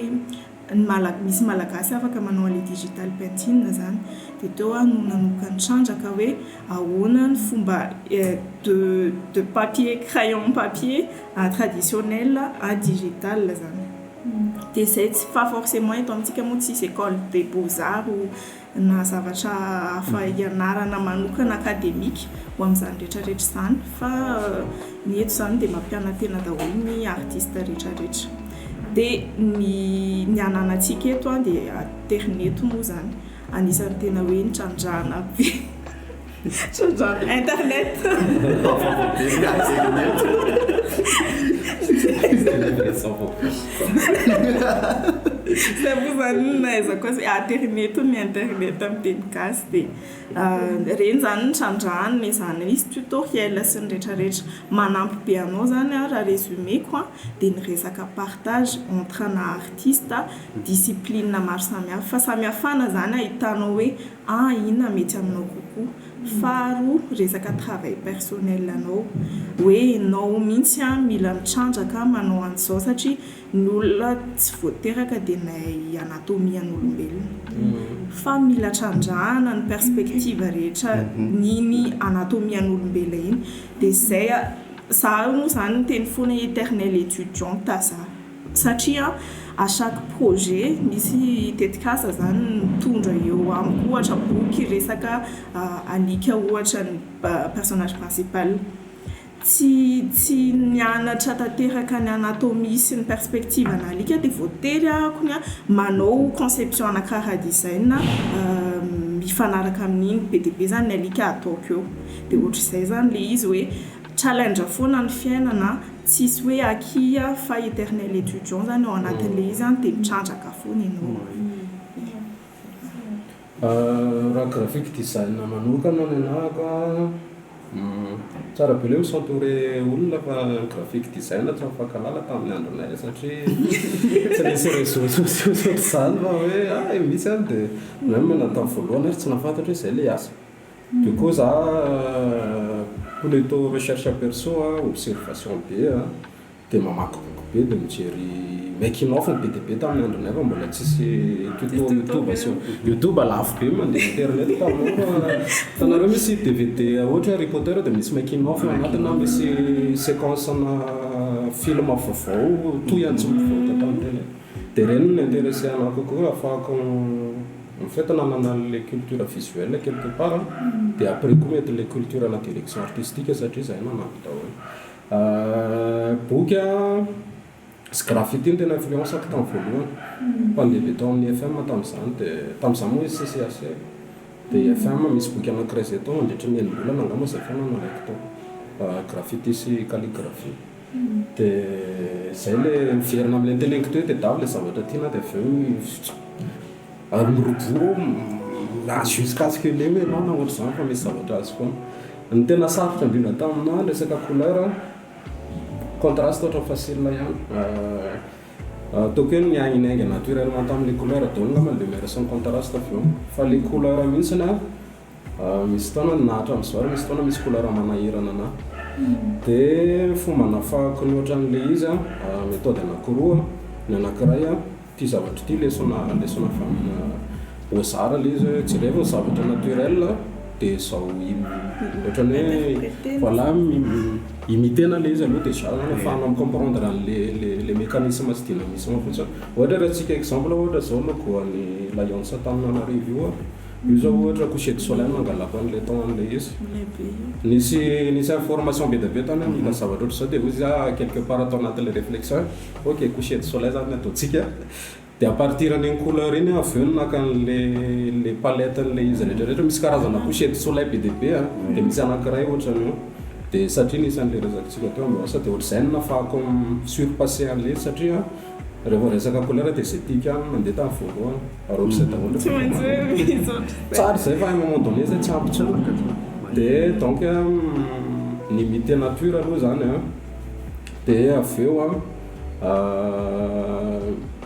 ny mala- misy malagasy afaka manao an'ilay digital painting izany. Dia teo aho no nanomboka nitrandraka hoe ahoana ny fomba de de papier crayon papier à traditionnel à digital izany. Dia izay tsy pas forcément eto amintsika moa tsisy école des beaux arts na zavatra hafa ianarana manokana académique ho amin'izany rehetra rehetra izany fa ny eto izany dia mampiana-tena daholo ny artiste rehetra rehetra. Dia ny ny ananantsika eto an dia aterineto moa izany anisan'ny tena hoe nitrandrahana be trandrahana internet. Zay moa izany no nahaizako azy hoe aterineto ny internet amin'ny teny gasy dia ireny izany no trandrahana izany misy tutoriel sy ny rehetra rehetra. Manampy be anao izany an, raha résumé-ko an, dia ny resaka partage entre ana artiste, discipline maro samihafa. Fa samihafana izany ahitanao hoe ah inona mety aminao kokoa. Faharoa, resaka travail personnel anao. Hoe enao mihitsy an mila mitrandraka manao an'izao satria ny olona tsy vao teraka dia nahay anatomie an'olombelona. Fa mila trandrahana ny perspective rehetra n'iny anatomie an'olombelona iny. Dia izay, za moa izany miteny foana hoe eternel étudiante za. Satria à chaque projet misy tetikasa zany mitondra eo amiko ohatra boky resaka alika ohatra ny personnage principal. Tsy tsy nianatra tanteraka ny anatomie sy ny perspective ana alika dia voatery ahako ny manao conception ana chara design mifanaraka amin'iny. Be dia be zany ny alika ataoko eo. Dia ohatr'izay zany ilay izy hoe challenge foana ny fiainana. Tsisy hoe akia fa eternel étudiant zany ao anatin'ilay izy an dia mitrandraka foana ianao. Raha graphic design manokana ny anahako an, tsara be ilay hoe mi-s'entourer olona fa ny graphic design tsy mifankahalala tamin'ny andronay satria tsy nisy réseaux sociaux sy ohatr'izany fa hoe hay misy any dia même na tamin'ny voalohany ary tsy nahafantatra hoe izay ilay asa. Du coup za plutôt recherche perso a, observation be a, dia mamaky boky be dia mijery making of be dia be tamin'ny andronay fa mbola tsisy tuto youtube sy youtube lafo be mandeha internet tamin'io fa hitanareo misy dvd ohatra hoe Harry Potter dia misy making of ao anatiny na misy séquence ana film vaovao tohiny tsy mivoaka tamin'ny télé dia ireny no ni-interesser anah kokoa ahafahako En fait nanana an'ilay culture visuelle quelque part an, dia après koa mety ilay culture ana direction artistique satria izahay nanampy daholo. Boky an, sy graffiti no tena influence-ko tamin'ny voalohany. Mpandeha be tao amin'ny IFM tamin'izany dia, tamin'izany moa izy CCAC, dia IFM misy boky anankiray izay tao nandritra ny enim-bolana angamba izay foana no nalaiko tao. Graffiti sy calligraphie. Dia izay ilay miverina amin'ilay noteneniko teo hoe tadiavo ilay zavatra tiana dia avy eo Ary miroborobo na jusqu'à ce que leo ianao na ohatr'izany fa misy zavatra azo foana. Ny tena sarotra indrindra taminà ny resaka couleur, contraste ohatran'ny facile ihany. Ataoko hoe ny niainga naturellement tamin'ilay couleur daholo angamba ny lumière sy ny contraste avy eo. Fa ilay couleur mihitsy an, misy fotoana na hatramin'izao ary misy fotoana misy couleur manahirana anà. Dia ny fomba nahafahako nihoatra an'ilay izy an, méthode anankiroa, ny anankiray an. Ity zavatra ity lesona lesona avy amina beaux arts ilay izy hoe jerevo ny zavatra naturel dia izao ohatran'ny hoe voilà imiter-na ilay izy aloha déjà zany ahafahana mi-comprendre an'le le le mécanisme sy dynamisme fotsiny. Ohatra raha tsika exemple ohatra izao logo an'ny Lions Antananarivo io an, io zao ohatra coucher de soleil no nangalako an'ilay temps an'ilay izy. Nisy nisy information be dia be tany hoe mila zavatra ohatr'izao dia hoy izy ah quelque part atao anatin'ilay réflexion hoe ok coucher de soleil zany ny ataontsika. Dia à partir an'iny couleur iny aho avy eo no naka an'ilay ilay palette an'ilay izy rehetra rehetra. Misy karazana coucher de soleil be dia be an, dia misy anankiray ohatran'io. Dia satria nisy an'ilay resakantsika teo ambiance dia ohatr'izay no nahafahako mi-surpasser an'ilay izy satria rehefa resaka couleur dia izay tiako ihany no nandeha tamin'ny voalohany. Ary ohatr'izay daholo Tsy maintsy hoe misy ohatr'izay. Tsara izay fa à un moment donné izay tsy ampy intsony. Dia donc mi-imiter nature aloha izany an, dia avy eo an,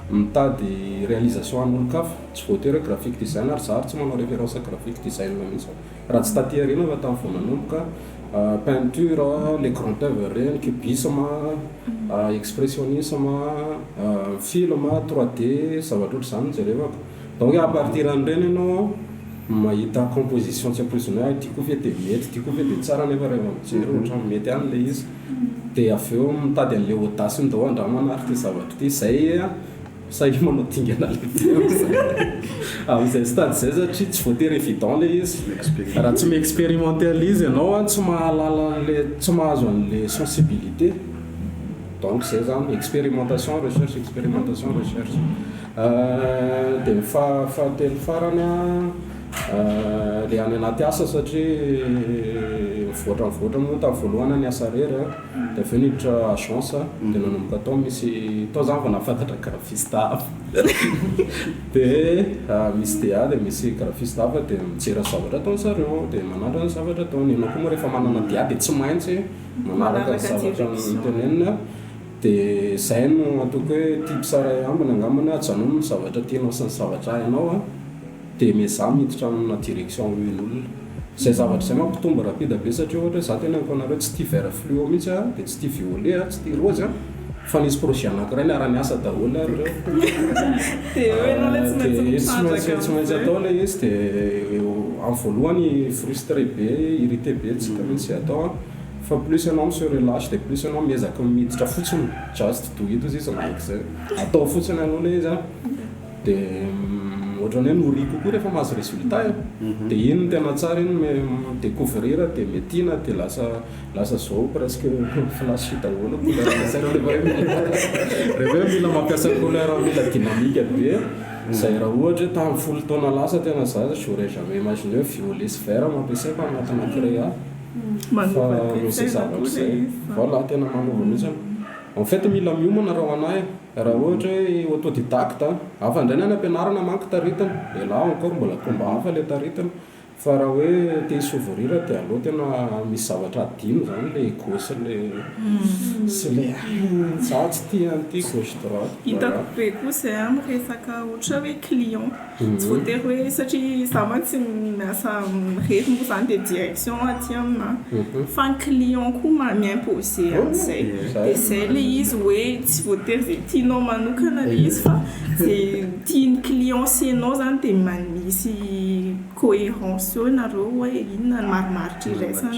Mitady réalisation an'olon-kafa, tsy voatery hoe graphic design ary za ary tsy manao référence graphic design mihitsy raha tsy taty aoriana fa tamin'ny vao nanomboka, peinture, les grand oeuvre ireny, cubisme, expressionnisme, film, 3D, zavatra ohatr'izany no jerevako. Donc à partir an'ireny ianao mahita composition tsy ampoizina hoe ity koa ve dia mety, ity koa ve dia tsara nefa rehefa mijery ohatran'ny mety ihany ilay izy. Dia avy eo mitady an'ilay audace ndao andramana ary ity zavatra ity. Izay sahia manao dingana lehibe amin'izay amin'izay stade izay satria tsy voatery évident ilay izy. Raha tsy mi-expérimenter an'ilay izy ianao an, tsy mahalala an'ilay, tsy mahazo an'ilay sensibilité. Donc izay izany, expérimentation, recherche, expérimentation, recherche. Dia ny fahatelo farany an, ilay any anaty asa satria mivoatra mivoatra moa, tamin'ny voalohany aho niasa irery an, dia avy eo niditra agence dia nanomboka tao misy, tao izany vao nahafantatra graphiste hafa dia misy DA dia misy graphiste hafa dia mijery ny zavatra ataon-dry zareo dia manandrana ny zavatra ataony, ianao koa moa rehefa manana DA dia tsy maintsy manaraka ny zavatra noteneniny. Dia izay no ataoko hoe tips iray ambiny angambany hoe ajanony ny zavatra tianao sy ny zavatra hainao an, dia miezaha miditra amina direction omen'olona. Izay zavatra izay mampitombo rapide be satria ohatra hoe za teneniko anareo tsy tia vert fluo mihitsy aho, dia tsy tia violet aho, tsy tia rose an, fa nisy projet anankiray niara-niasa daholo ary ireo. Dia eo ianao ilay tsy maintsy Dia tsy mitrandraka maintsy tsy maintsy amin'izay. atao ilay izy dia amin'ny voalohany frustré be, irrité be tsy hita mihitsy izay atao an. Fa plus ianao mi se relache dia plus ianao miezaka miditra fotsiny, just do it ozy izy like zay, atao fotsiny aloha ilay izy an, dia ohatran'ny hoe nourri kokoa rehefa mahazo résultat e, dia iny no tena tsara iny mi-découvrir dia metiana dia lasa lasa zao presque flashy daholo ny couleur ampiasaiko rehefa hoe mila rehefa hoe mila mampiasa couleur mila dynamique be, izay raha ohatra hoe tamin'ny folo taona lasa tena za j'aurais jamais imaginé hoe violet sy vert no ampiasaiko anatina créa. Fa noho izay zavatra izay. Voilà, tena manova mihitsy. En fait mila miomana raha ho anah e. Raha ohatra hoe autodidacte, hafa indray ny any am-pianarana manko taritina. Et là encore mbola combat hafa ilay taritina. Fa raha hoe te hi-s'ouvrir dia aleo tena misy zavatra adino izany ilay ego sy ilay sy ilay za tsy tia an'ity gauche droite. Hitako be koa izay amin'ny resaka ohatra hoe client. Tsy voatery hoe satria izaho mantsy miasa irery moa izany dia direction aty amina fa ny client koa mi-imposer an'izay. Dia izay ilay izy hoe tsy voatery izay tianao manokana ilay izy fa izay tian'ny client sy ianao izany dia misy cohérence eo nareo hoe inona ny marimaritra iraisana.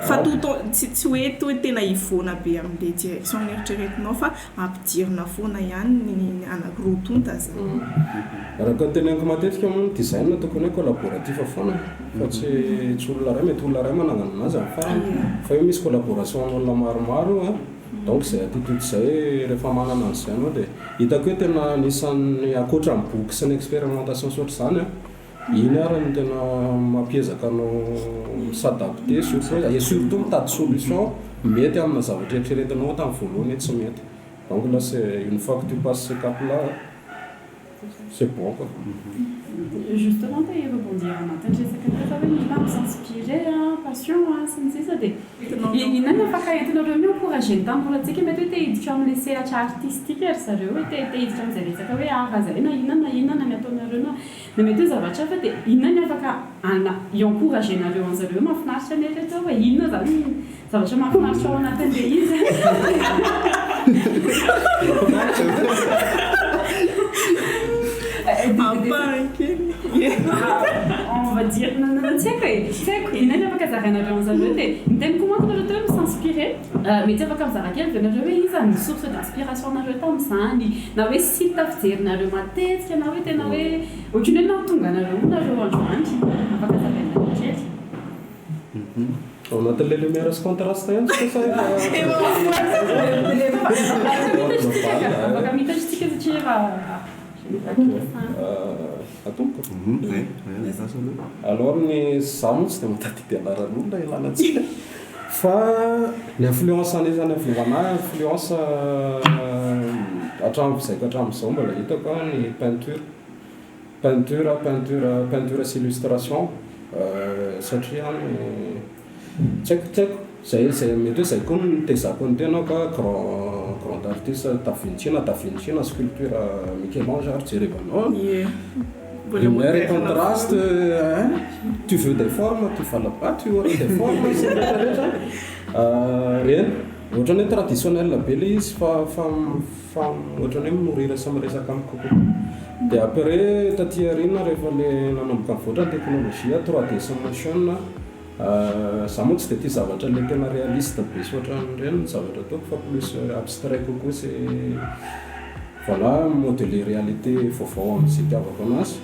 Fa tout en tsy hoe toa tena hivoana be amin'ilay direction noeritreretinao fa Ampidirina foana ihany ny anakiroa tonta zany. Araka ny teneniko matetika moa ny design tokony hoe collaboratif foana fa tsy tsy olona iray, mety olona iray manangana anazy amin'ny farany fa io misy collaboration an'olona maromaro io an, donc izay attitude izay rehefa manana an'izay ianao dia hitako hoe tena anisan'ny ankoatra ny boky sy ny expérimentation sy ohatr'izany an, Iny ary no tena mampiezaka anao mi-s'adapter surtout et surtout mitady solution mety amina zavatra eritreretinao tamin'ny voalohany hoe tsy mety. Donc là c'est une fois que tu passes ce cap là c'est bon quoi. Justement te hi-rebondir anatin'ny resaka teo fa hoe mila mi-s'inspirer passion sy ny sisa dia inona no afaka entinareo mi-encourager ny tanorantsika mety hoe te hiditra amin'ilay sehatra artistique ry zareo hoe te hiditra amin'izay resaka hoe art izay na inona na inona ny ataonareo na Na mety ho zavatra hafa dia inona ny afaka ana hi-encourager-nareo an'zareo mahafinaritra anie reto fa inona zany ny zavatra mahafinaritra ao anatin'le izy. Ampahany kely. On va dire, non, non, tsy haiko e, tsy haiko. Inona ny afaka zarainareo an'zareo dia miteny koa manko nareo teo hoe mi-s'inspirer. Mety afaka mizara kely ve nareo hoe iza ny source d'inspiration nareo tamin'izany, na hoe site fijerinareo matetika, na hoe tena hoe ohatran'ny hoe nahatonga anareo ho nareo androany. Afaka zarainareo kely. Ao anatin'ilay lumière sy contraste ihany tsika sa efa. Afaka mitatra tsika satria efa. Atomboko? Alors ny za moa tsy dia mahatadidy anaran'olona ialana tsiny fa ny influence anisany avy ho anahy influence hatramin'izay ka hatramin'izao mbola hitako ny peinture, peinture, peinture, peinture sy illustration satria tsy haiko tsy haiko zay zay mety hoe zay koa no nitezako ny tenako grand grand artiste Da Vinci na Da Vinci na sculpture Michel-Ange ary jerevanao. Lumière et contraste, hein, tu veux des formes, tu vas là-bas, tu auras des formes sy ny rehetra rehetra. Reny, ohatran'ny hoe traditionnel be ilay izy fa fa fa ohatran'ny hoe mi-nourrir sy miresaka amiko kokoa. Dia après taty aoriana rehefa le nanomboka nivoatra ny teknolojia 3D sy motion, za moa tsy dia tia zavatra le tena réaliste be sy ohatran'ireny ny zavatra ataoko fa plus abstrait kokoa sy voilà modeler réalité vaovao amin'izay itiavako anazy.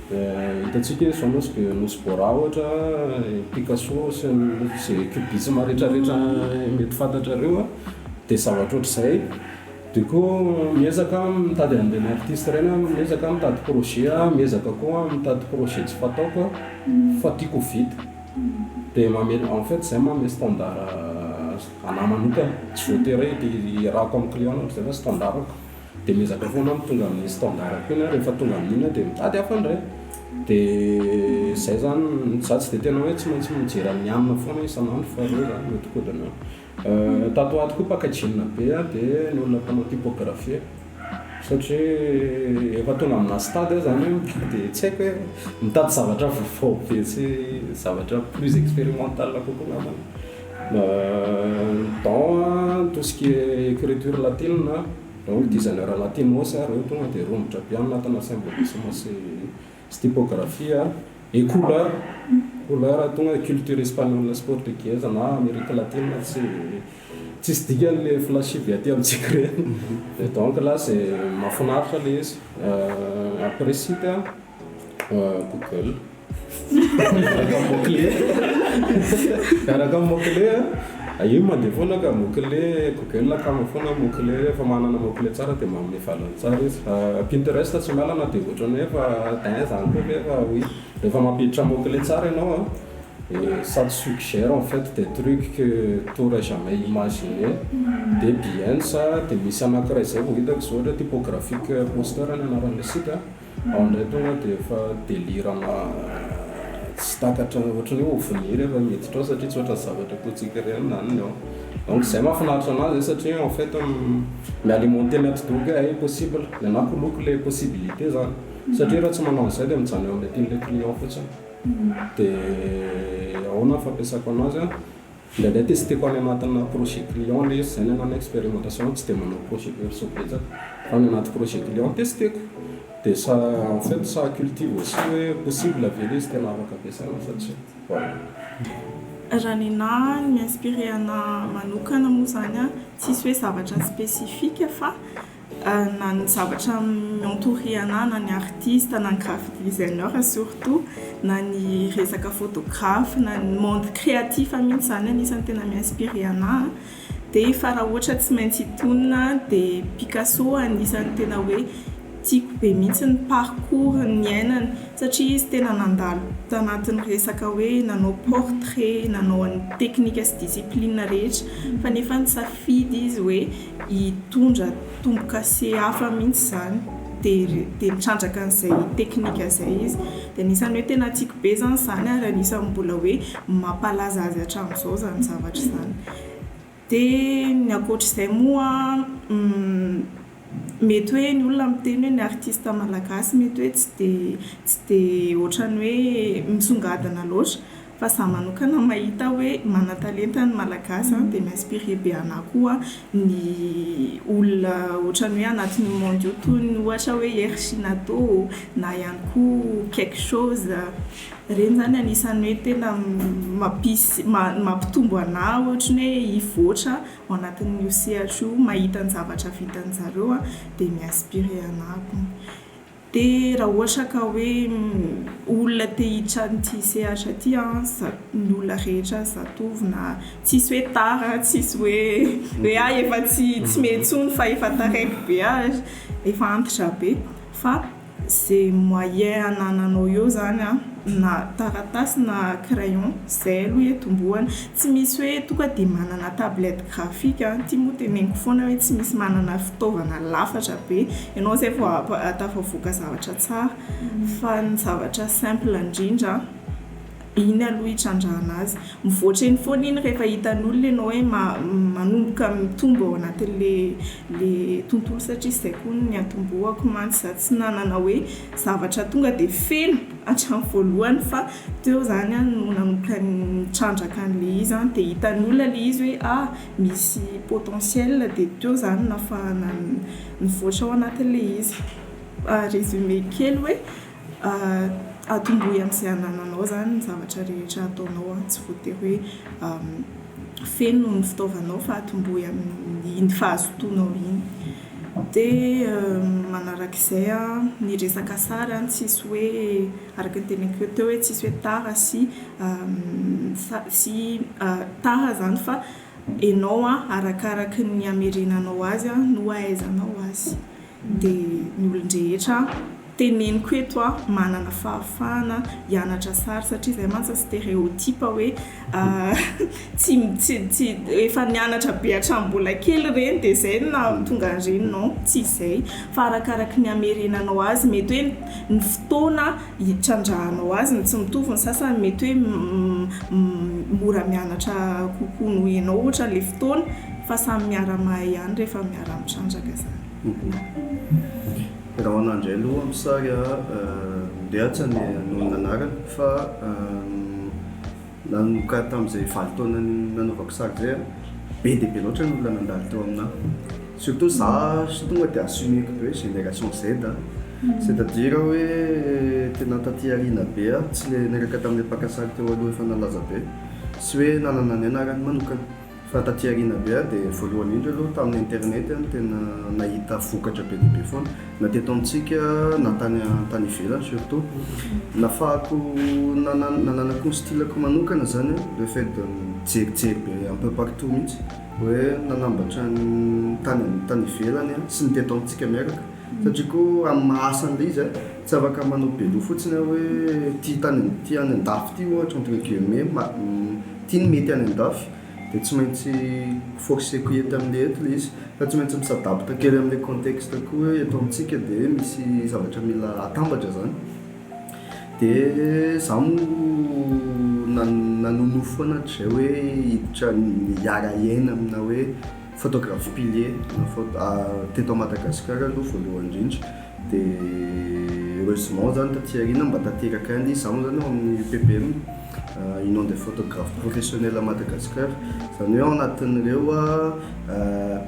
Hitantsika hoe zao Nosy Be Nosy Bora ohatra, Picasso sy ny izay cubisme rehetrarehetra mety fantatrareo dia zavatra ohatr'izay. Du coup miezaka aho mitady an'ireny artiste ireny aho, miezaka aho mitady projet aho, miezaka koa aho mitady projet tsy fataoko fa tiako ho vita. Dia manome en fait izay manome standard anahy manokana, tsy voatery hoe iarahako amin'ny client na ohatr'izay fa standard-ko. Dia miezaka foana aho tonga amin'ny standard-ko iny aho, rehefa tonga amin'iny aho dia mitady hafa indray. Dia izay izany, izaho tsy dia tena hoe tsy maintsy mijery an'i anona foana isan'andro fa ireo izany mihodinkodina eo. Tato ho ato koa mpaka jean be aho dia ny olona mpanao typographie satria efa tonga amina stade aho izany hoe mitady tsy haiko hoe mitady zavatra vaovao be sy zavatra plus expérimental kokoa angambany. Dans tout ce qui est écriture latine, donc designer latinos ireo tonga dia romotra be anatina symbolisme sy sy typographie et couleur, couleur tonga dia culture espagnole sy portugaise na Amerique latine tsy tsisy dikany le flashy be aty amintsika ireny et donc là c'est mahafinaritra le izy. Après site Google miaraka amin'ny mot clé miaraka amin'ny mot clé io mandeha foana ka mot clé Google akama foana mot clé rehefa manana mot clé tsara dia manome valiny tsara izy. Pinterest tsy miala na dia ohatran'ny hoe efa din zany koa nefa oui rehefa mampiditra mot clé tsara ianao an, et ça te suggère en fait des trucs que t'aurais jamais imaginé, dia Behance dia misy anankiray izay vao hitako izao ohatra hoe typographique poster ny anaran'ilay site an, ao indray tonga dia efa délire-na tsy takatra ohatran'ny hoe ovni rehefa miditra ao satria tsy ohatran'ny zavatra ataontsika ireny izany ny ao. Donc izay mahafinaritra anazy zay satria en fait mi-alimenter ny atidohako hoe hay possible, ny anahy koloko ilay possibilité izany satria raha tsy manao an'izay dia mijanona eo amin'ilay tian'ilay client fotsiny. Dia ahoana ny fampiasako anazy an, indraindray testeko any anatina projet client ilay izy, izay ny anahy ny expérimentation tsy dia manao projet perso betsaka fa any anaty projet client testeko. Dia ça en fait ça cultive aussi hoe possible ve ilay izy tena afaka ampiasaina sa tsia. Voilà. Raha ny anahy ny mi-inspirer anahy manokana moa izany an, tsisy hoe zavatra spécifique fa na ny zavatra mi-entourer anahy na ny artiste na ny graphic designer surtout na ny resaka photographe na ny monde créatif mihitsy izany anisan'ny tena mi-inspirer anahy. Dia fa raha ohatra tsy maintsy hitonona dia Picasso anisan'ny tena hoe tiako be mihitsy ny parcours niainany satria izy tena nandalo tanatin'ny resaka hoe nanao portrait, nanao ny teknika sy discipline rehetra fa nefa nisafidy izy hoe hitondra tombo-kase hafa mihitsy izany dia dia nitrandraka an'izay teknika izay izy. Dia anisan'ny hoe tena tiako be izany izany ary anisan'ny mbola hoe mampalaza azy hatramin'izao izany zavatra izany. Dia ny ankoatr'izay moa mety hoe ny olona miteny hoe ny artiste malagasy mety hoe tsy dia tsy dia ohatran'ny hoe misongadina loatra. Fa za manokana mahita hoe manan-talenta ny Malagasy an, dia mi-inspirer be anah koa ny olona ohatran'ny hoe anatin'io monde io toy ny ohatra hoe Hery Shinato na ihany koa Quelque chose. Ireny izany anisan'ny hoe tena mampisy, mampitombo anah ohatran'ny hoe hivoatra ao anatin'io sehatra io, mahita ny zavatra vitan-jareo an, dia mi-inspirer anah koa. Dia raha ohatra ka hoe olona te hiditra an'ity sehatra ity an, ny olona rehetra zatovo na tsisy hoe tara, tsisy hoe hoe ah efa tsy tsy mety intsony fa efa taraiky be ah, efa antitra be fa ze moyen anananao eo zany an, na taratasy na crayon, zay aloha hitomboana. Tsy misy hoe tonga dia manana tablette graphique an, ity moa teneniko foana hoe tsy misy manana fitaovana lafatra be ianao izay vao tafavoaka zavatra tsara fa ny zavatra simple indrindra iny aloha hitrandrahana azy. Mivoatra eny foana iny rehefa hitan'olona ianao hoe manomboka mitombo ao anatin'ilay ilay tontolo satria izay koa no niantombohako mantsy, za tsy nanana hoe zavatra tonga dia feno hatramin'ny voalohany fa teo izany aho no nanomboka nitrandraka an'ilay izy an, dia hitan'ny olona ilay izy hoe ah misy potentiel dia teo izany no nahafahana nivoatra ao anatin'ilay izy. Résumé kely hoe atombohy amin'izay anananao izany ny zavatra rehetra ataonao an, tsy voatery hoe feno ny fitaovanao fa atombohy amin'iny fahazotoanao iny. Dia manarak'izay an, ny resaka sary an, tsisy hoe araka ny teneniko teo hoe tsisy hoe tara sy sy tara izany fa enao an arakaraky ny hamerenanao azy an no ahaizanao azy. Dia ny olon-drehetra teneniko eto an, manana fahafahana hianatra sary satria izay mantsy ny stéréotype hoe tsy tsy tsy efa nianatra be hatramin'ny mbola kely ireny dia izay no nahatonga an'ireny, non tsy izay fa arakaraky ny hamerenanao azy mety hoe ny fotoana hitrandrahanao azy no tsy mitovy, ny sasany mety hoe mora mianatra kokoa noho ianao ohatra ilay fotoana fa samy miara-mahay ihany rehefa miara-mitrandraka izany. Raha ho anah indray aloha amin'ny sary a, ndeha tsy hanonona anarana fa nanomboka tamin'izay valo taona nanaovako sary izay a, be dia be loatra ny olona nandalo teo aminah. Surtout za tonga dia assumer-ko be hoe génération Z a, c'est à dire hoe tena taty aoriana be aho, tsy ilay niaraka tamin'ilay mpaka sary teo aloha efa nalaza be, sy hoe nanana ny anarany manokana. Fa taty aoriana be aho dia voalohany indrindra aloha tamin'ny internet aho no tena nahita vokatra be dia be foana, na teto amintsika na tany tany ivelany surtout. Nahafahako nananako ny style-ko manokana izany an, le fait de mijerijery be un peu partout mihitsy, hoe nanambatra ny tany tany ivelany sy ny teto amintsika miaraka, satria koa amin'ny maha asa an'ilay izy an, tsy afaka manao be loha fotsiny aho hoe ity tany ity any an-dafy ity ohatra entre guillemets Ity ny mety any andafy dia tsy maintsy forcer-ko hety amin'ilay eto ilay izy fa tsy maintsy mi-s'adapte kely amin'ilay contexte koa hoe eto amintsika dia misy zavatra mila atambatra izany. Dia izaho moa nanonofy foana hatrizay hoe hiditra hiara-hiaina amina hoe photographe pilier na teto Madagasikara aloha voalohany indrindra. Dia heureusement zany taty aoriana mba tanteraka ihany ilay izy, izaho moa zany ao amin'ny UPPM, Union des photographes professionnels à Madagascar, izany hoe ao anatin'ireo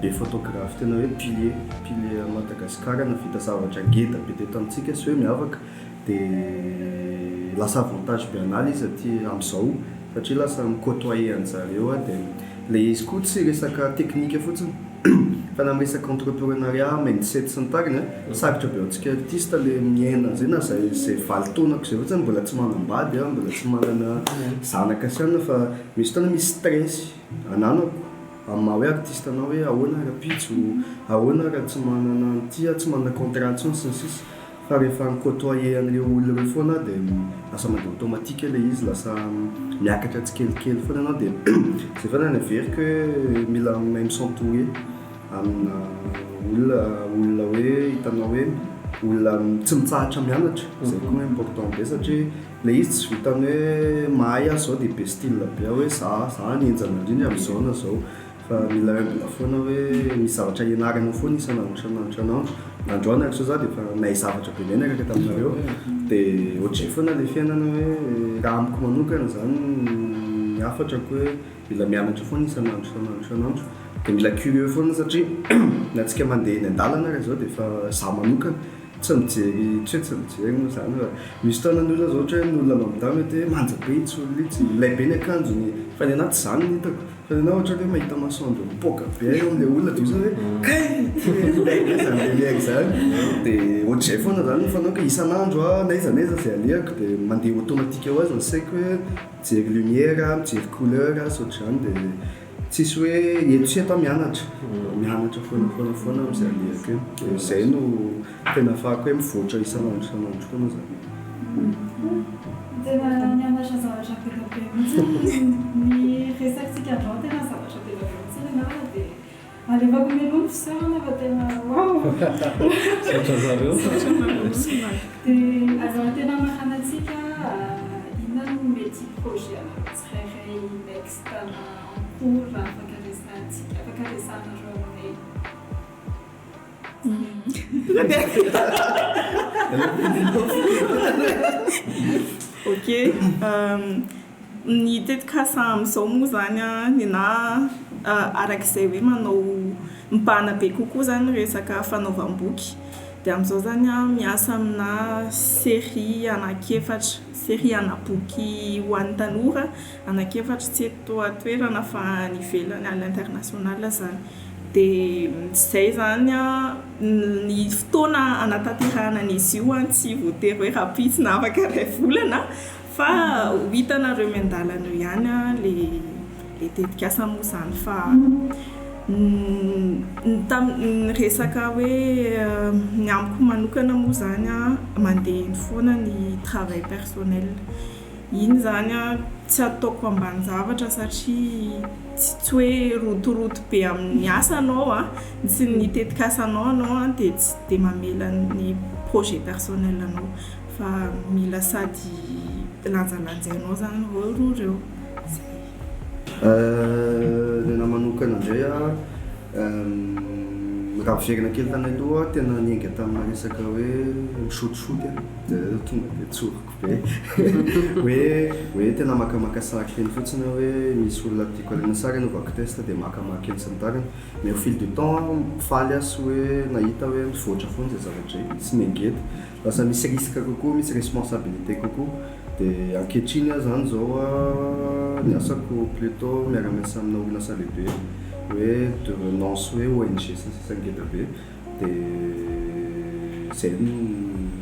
be photographe tena hoe pilier, pilier à Madagascar nahavita zavatra ngeda be teto amintsika sy hoe miavaka. Dia lasa avantage be anah ilay izy aty amin'izao satria lasa mi-cotoyer an-jareo aho dia ilay izy koa tsy resaka teknika fotsiny fa na amin'ny resaka entrepreneuriat, mindset sy ny tariny an, sarotra be ho antsika artiste ilay miaina an'izay na izay izay valo taonako izay fotsiny mbola tsy manambady aho, mbola tsy manana zanaka sy anona fa misy fotoana misy stress ananako amin'ny maha hoe artiste anao hoe ahoana rahampitso, ahoana raha tsy manana an'ity aho, tsy manana contrat intsony sy ny sisa. Fa rehefa mi-cotoyer an'ireo olona ireo foana aho dia lasa mandeha automatique ilay izy, lasa miakatra tsikelikely foana ianao dia izay foana no heveriko hoe mila mahay mi-s'entourer amina olona, olona hoe hitanao hoe olona tsy mitsahatra mianatra, izay koa important be satria ilay izy tsy vitan'ny hoe mahay aho izao dia be style be aho hoe za za ny henjana indrindra amin'izao na izao. Fa mila humble foana hoe misy zavatra ianaranao foana isan'andro isan'andro isan'andro. Androany ary zao za dia efa nahay zavatra be indray niaraka taminareo. Dia ohatr'izay foana ilay fiainana hoe raha amiko manokana izany ny hafatrako hoe mila mianatra foana isan'andro isan'andro isan'andro. Dia mila curieux foana satria na antsika mandeha eny an-dalana ary izao dia efa za manokana tsy mijery, tsy hoe tsy mijery moa izany fa misy fotoana ny olona izao ohatra hoe ny olona mamidahy mety hoe manja be itsy olona itsy, milay be ny akanjony, fa ny anahy tsy izany no hitako. Fa ianao ohatran'ny hoe mahita masoandro mipoaka be eo amin'ilay olona dia ohatran'ny hoe kay! Milay be izany lumière izany. Dia ohatr'izay foana izany ny fanaoko isan'andro aho n'aiza n'aiza izay alehako dia mandeha automatique ho azy ny saiko hoe mijery lumière, mijery couleur sy ohatr'izany dia tsisy hoe eto sy eto aho mianatra. Mianatra foana foana foana amin'izay alehako eny. Dia izay no tena ahafahako hoe mivoatra isan'andro isan'andro foana izany. Tena nianatra zavatra be dia be mihitsy ny resakintsika androany, tena zavatra be dia be mihitsy nianarana dia alefako mialoha ny fisaorana fa tena waouh! Misaotra anareo. Dia alohan'ny tena hamarana antsika, inona no mety projet anareo tsirairay next na en cours afaka resahantsika, afaka resahanareo aminay? Ok, ny tetikasa amin'izao moa izany an, nenaha araka izay hoe manao mibahana be kokoa izany ny resaka fanaovam-boky. Dia amin'izao izany aho miasa aminà série anankiefatra, série ana boky ho an'ny tanora anankiefatra tsy eto an-toerana fa any ivelany, à l'international izany. Dia izay izany an, ny fotoana hanatanterahana an'izy io an, tsy voatery hoe rahampitso na afaka iray volana fa ho hitanareo miandalana eo ihany an ilay ilay tetikasa moa izany fa ny tam- ny resaka hoe ny amiko manokana moa izany an, mandeha eny foana ny travail personnel. Iny izany an, tsy ataoko ambanin-javatra satria tsy tsy hoe rotoroto be amin'ny asanao an, sy ny tetikasanao ianao an, dia tsy dia mamela ny projet personnel anao fa mila sady lanjalanjainao izany ireo roa ireo. Izay. Ny anahy manokana indray an, raha miverina kely tany aloha, tena niainga tamina resaka hoe misotisoty aho, dia tonga dia tsoriko. be hoe hoe tena makamaka sary eny fotsiny aho hoe misy olona tiako alaina sary anaovako test dia makamaka eny sy ny tariny mais au fil du temps aho faly aho sy hoe nahita hoe mivoatra foana izay zavatra izay sy miangeda lasa misy risque kokoa misy responsabilité kokoa dia ankehitriny aho izany izao ny asako plutot miara-miasa amina orinasa lehibe hoe de renom sy hoe ONG sy ny sisa ngeda be. Dia izay no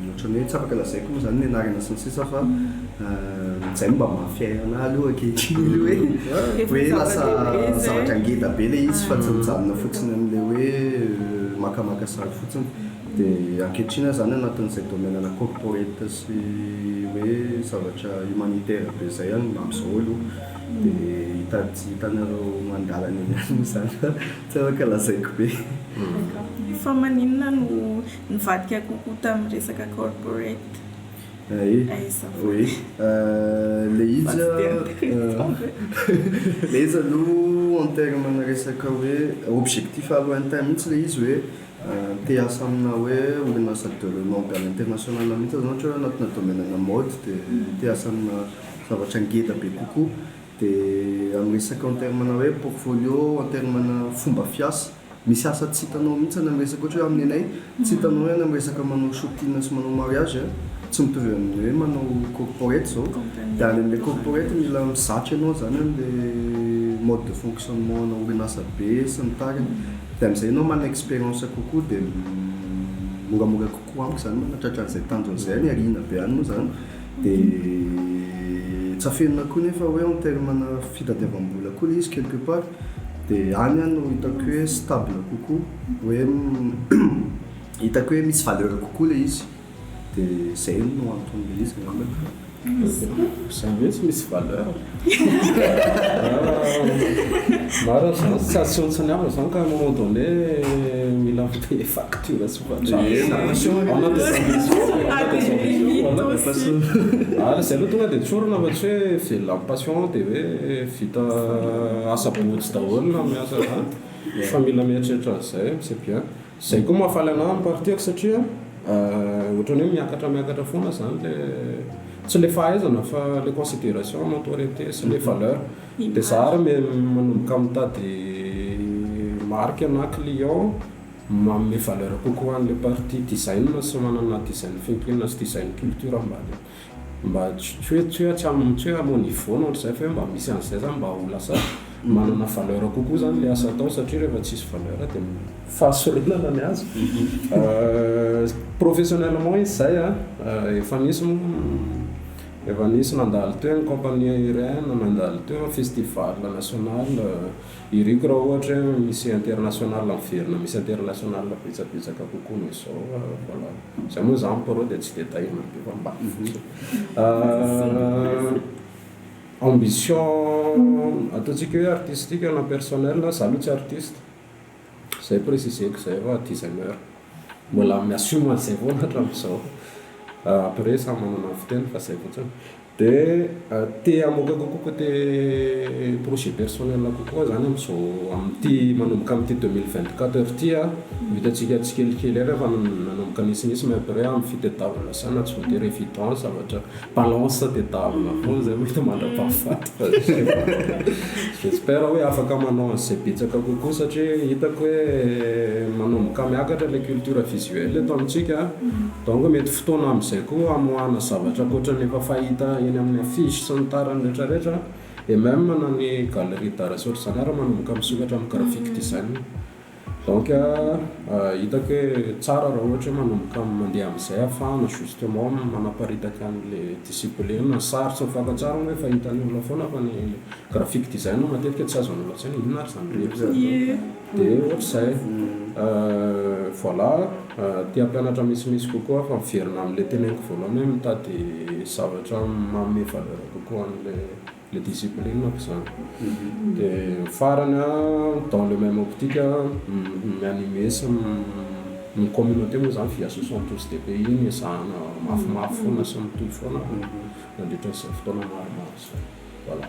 ohatran'ny hoe tsy afaka lazaiko moa izany ny anarana sy ny sisa fa izay no mba mahafiahy anahy aloha ankehitriny hoe hoe lasa zavatra ngeda be ilay izy fa tsy mijanona fotsiny amin'ilay hoe makamaka sary fotsiny. Dia ankehitriny aho izany anatin'izay domaine-na corporate sy hoe zavatra humanitaire be izay aho amin'izao aloha. Dia hita hitanareo mandalana eny ihany moa izany fa tsy afaka lazaiko be. Fa maninona no nivadika kokoa tamin'ny resaka corporate? Ee, oui. Ilay izy ilay izy aloha en terme na resaka hoe objectif à lointain mihitsy ilay izy hoe te hiasa amina hoe orinasa de renom be à l'international mihitsy aho izany ohatra hoe anatina domaine-na mode dia te hiasa amina zavatra ngeda be kokoa. Dia amin'ny resaka en terme-na hoe portfolio, en terme-na fomba fiasa, misy asa tsy hitanao mihitsy any amin'ny resaka ohatra hoe amin'ny anay, tsy hitanao hoe any amin'ny resaka manao shooting sy manao mariage, tsy mitovy amin'ny hoe manao corporate izao. Dia any amin'ilay corporate mila mizatra ianao izany amin'ilay mode de fonctionnement ana orinasa be sy ny tariny. Dia amin'izay ianao manana expérience kokoa dia moramora kokoa amiko izany manatratra an'izay tanjona izay any aoriana be any moa izany. Dia tsy afenina koa nefa hoe en terme-na fitadiavam-bola koa ilay izy quelque part, dia any aho no hitako hoe stable kokoa, hoe hitako hoe misy valeur kokoa ilay izy, dia izay no anton'ilay izy angambany. Izany hoe tsy misy valeur. Marina izany, tsy azo tsinontsiniavina izany ka à un moment donné mila mi-payer facture sy Passion. On a des ambitions, on a des ambitions, on a des passions. Ary izay aloha tonga dia tsorina fa tsy hoe velona amin'ny passion dia hoe vita asabotsy daholo na miasa izany fa mila mieritreritra an'izay, c'est bien. Izay koa mahafaly anah amin'ny partie-ko satria ohatran'ny hoe miakatra miakatra foana izany le, tsy le fahaizana fa le considération, notoriété sy le valeur. Dia za ary manomboka mitady marque na client manome valeur kokoa an'le partie design sy manana design thinking sy design culture ambadika. Mba tsy hoe tsy hoe tsy am tsy hoe à mon niveau na ohatr'izay fa hoe mba misy an'izay zany mba ho lasa manana valeur kokoa zany le asa atao satria rehefa tsisy valeur dia fahasorenana ny azy. Professionnellement izy zay an, efa nisy moa efa nisy nandalo teo ny compagnie aérienne, nandalo teo ny festival national, iriko raha ohatra hoe misy international miverina misy international betsabetsaka kokoa noho izao, voilà. Zay moa zany pro dia tsy dia tahiana be fa mba fotsiny. Ambition ataontsika hoe artistique na personnel, za aloha tsy artiste, zay préciser-ko zay fa designer. Mbola mi-assume an'izay foana hatramin'izao. Après samy manana ny fiteny fa zay fotsiny. Dia te hamoaka kokoa côté projet personnel kokoa zany amin'izao amin'ity manomboka amin'ity 2024 ity an, ho hitantsika tsikelikely eo rehefa nanomboka nisinisy mais après amin'ny fitadiavana saina tsy voatery évident zavatra balance tadiavina foana zay mety mandra-pahafaty fa j'espère hoe afaka manao an'izay betsaka kokoa satria hitako hoe manomboka miakatra ilay culture visuelle eto amintsika. Donc mety fotoana amin'izay koa hamoahana zavatra ankoatra ny efa fahita eny amin'ny affiche sy ny tariny rehetra rehetra et même na ny galerie d'art sy ohatr'izany ary manomboka misokatra amin'ny graphic design. Donc hitako hoe tsara raha ohatra hoe manomboka mandeha amin'izay ahafahana justement manaparitaka an'ilay discipline. Sarotra mifankatsara moa efa hitan'ny olona foana fa ny graphic design matetika tsy azon'ny olona an-tsaina inona ary izany rehetra izany. Dia ohatr'izay. Voilà, te hampianatra misimisy kokoa aho fa miverina amin'ilay teneniko voalohany hoe mitady zavatra manome valeur kokoa an'ilay le discipline-ko izany. Dia ny farany an, dans le même optique, mi-animer sy ny communauté moa izany via 72 DPI no ezahana mafimafy foana sy mitohy foana nandritra an'izay fotoana maromaro izay. Voilà.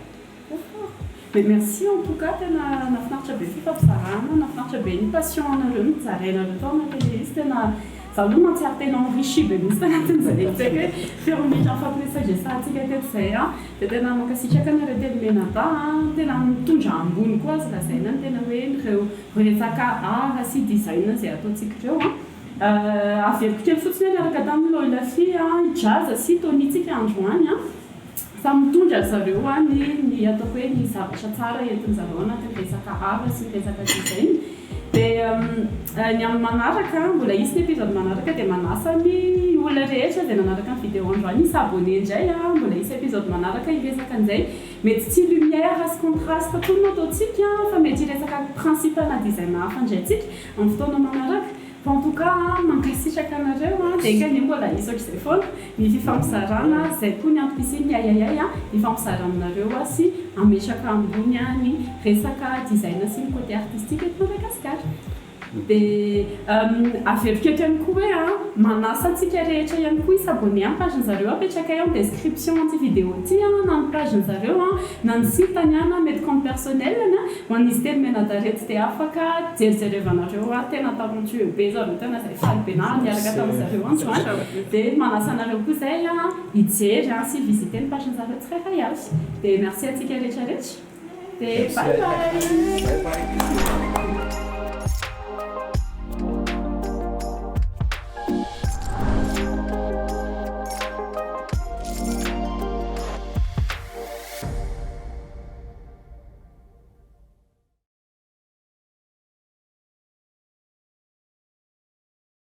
Mais merci en tout cas, tena nahafinaritra be fifampizarana, nahafinaritra be ny passion anareo nozarainareo tao anatin'ilay izy. Tena za aloha mahatsiaro tena enrichi be mihitsy tanatin'izay tsy haiko hoe firy minitra nifampiresadresahantsika teto izay an. Dia tena mankasitraka anareo telo mianadahy an, tena mitondra ambony koa azo lazaina ny tena hoe ireo resaka art sy design izay ataontsika ireo an. Averiko kely fotsiny hoe niaraka tamin'i Lola Fy, i Jazz sy Tony tsika androany an. Samy mitondra ry zareo ny ny ataoko hoe ny zavatra tsara entin-dry zareo anatin'ny resaka art sy ny resaka design. Dia ny amin'ny manaraka, mbola hisy ny épisode manaraka dia manasa ny olona rehetra izay nanaraka ny vidéo androany hi-s'abonner indray an, mbola hisy épisode manaraka hiresaka an'izay. Mety tsy lumière sy contraste koa no ataontsika fa mety hiresaka principe ana design hafa indray tsika amin'ny fotoana manaraka. Fa en tout cas mankasitraka anareo an, dia enga anie mbola hisy ohatr'izay foana ny fifampizarana, izay koa ny antom-pisian'ny Ayayay an, hifampizara aminareo sy hametraka ambony ny resaka design sy ny côté artistique eto Madagasikara. Dia averiko eto ihany koa hoe an, manasa antsika rehetra ihany koa hi-s'abonner amin'ny page-nizareo, apetrakay en description an'ity vidéo ity an, na ny page-nizareo an, na ny site-ny an, na mety compte personnel-ny an, ho an'izy telo mianadahy ireto dia afaka jerijerevanareo aho, tena talentueux be zareo, tena zay faly be naha niaraka tamin'zareo androany, dia manasa anareo koa zay hijery sy hi-visiter ny page-nizareo tsirairay avy, dia merci antsika rehetra rehetra, dia bye bye. Bye bye.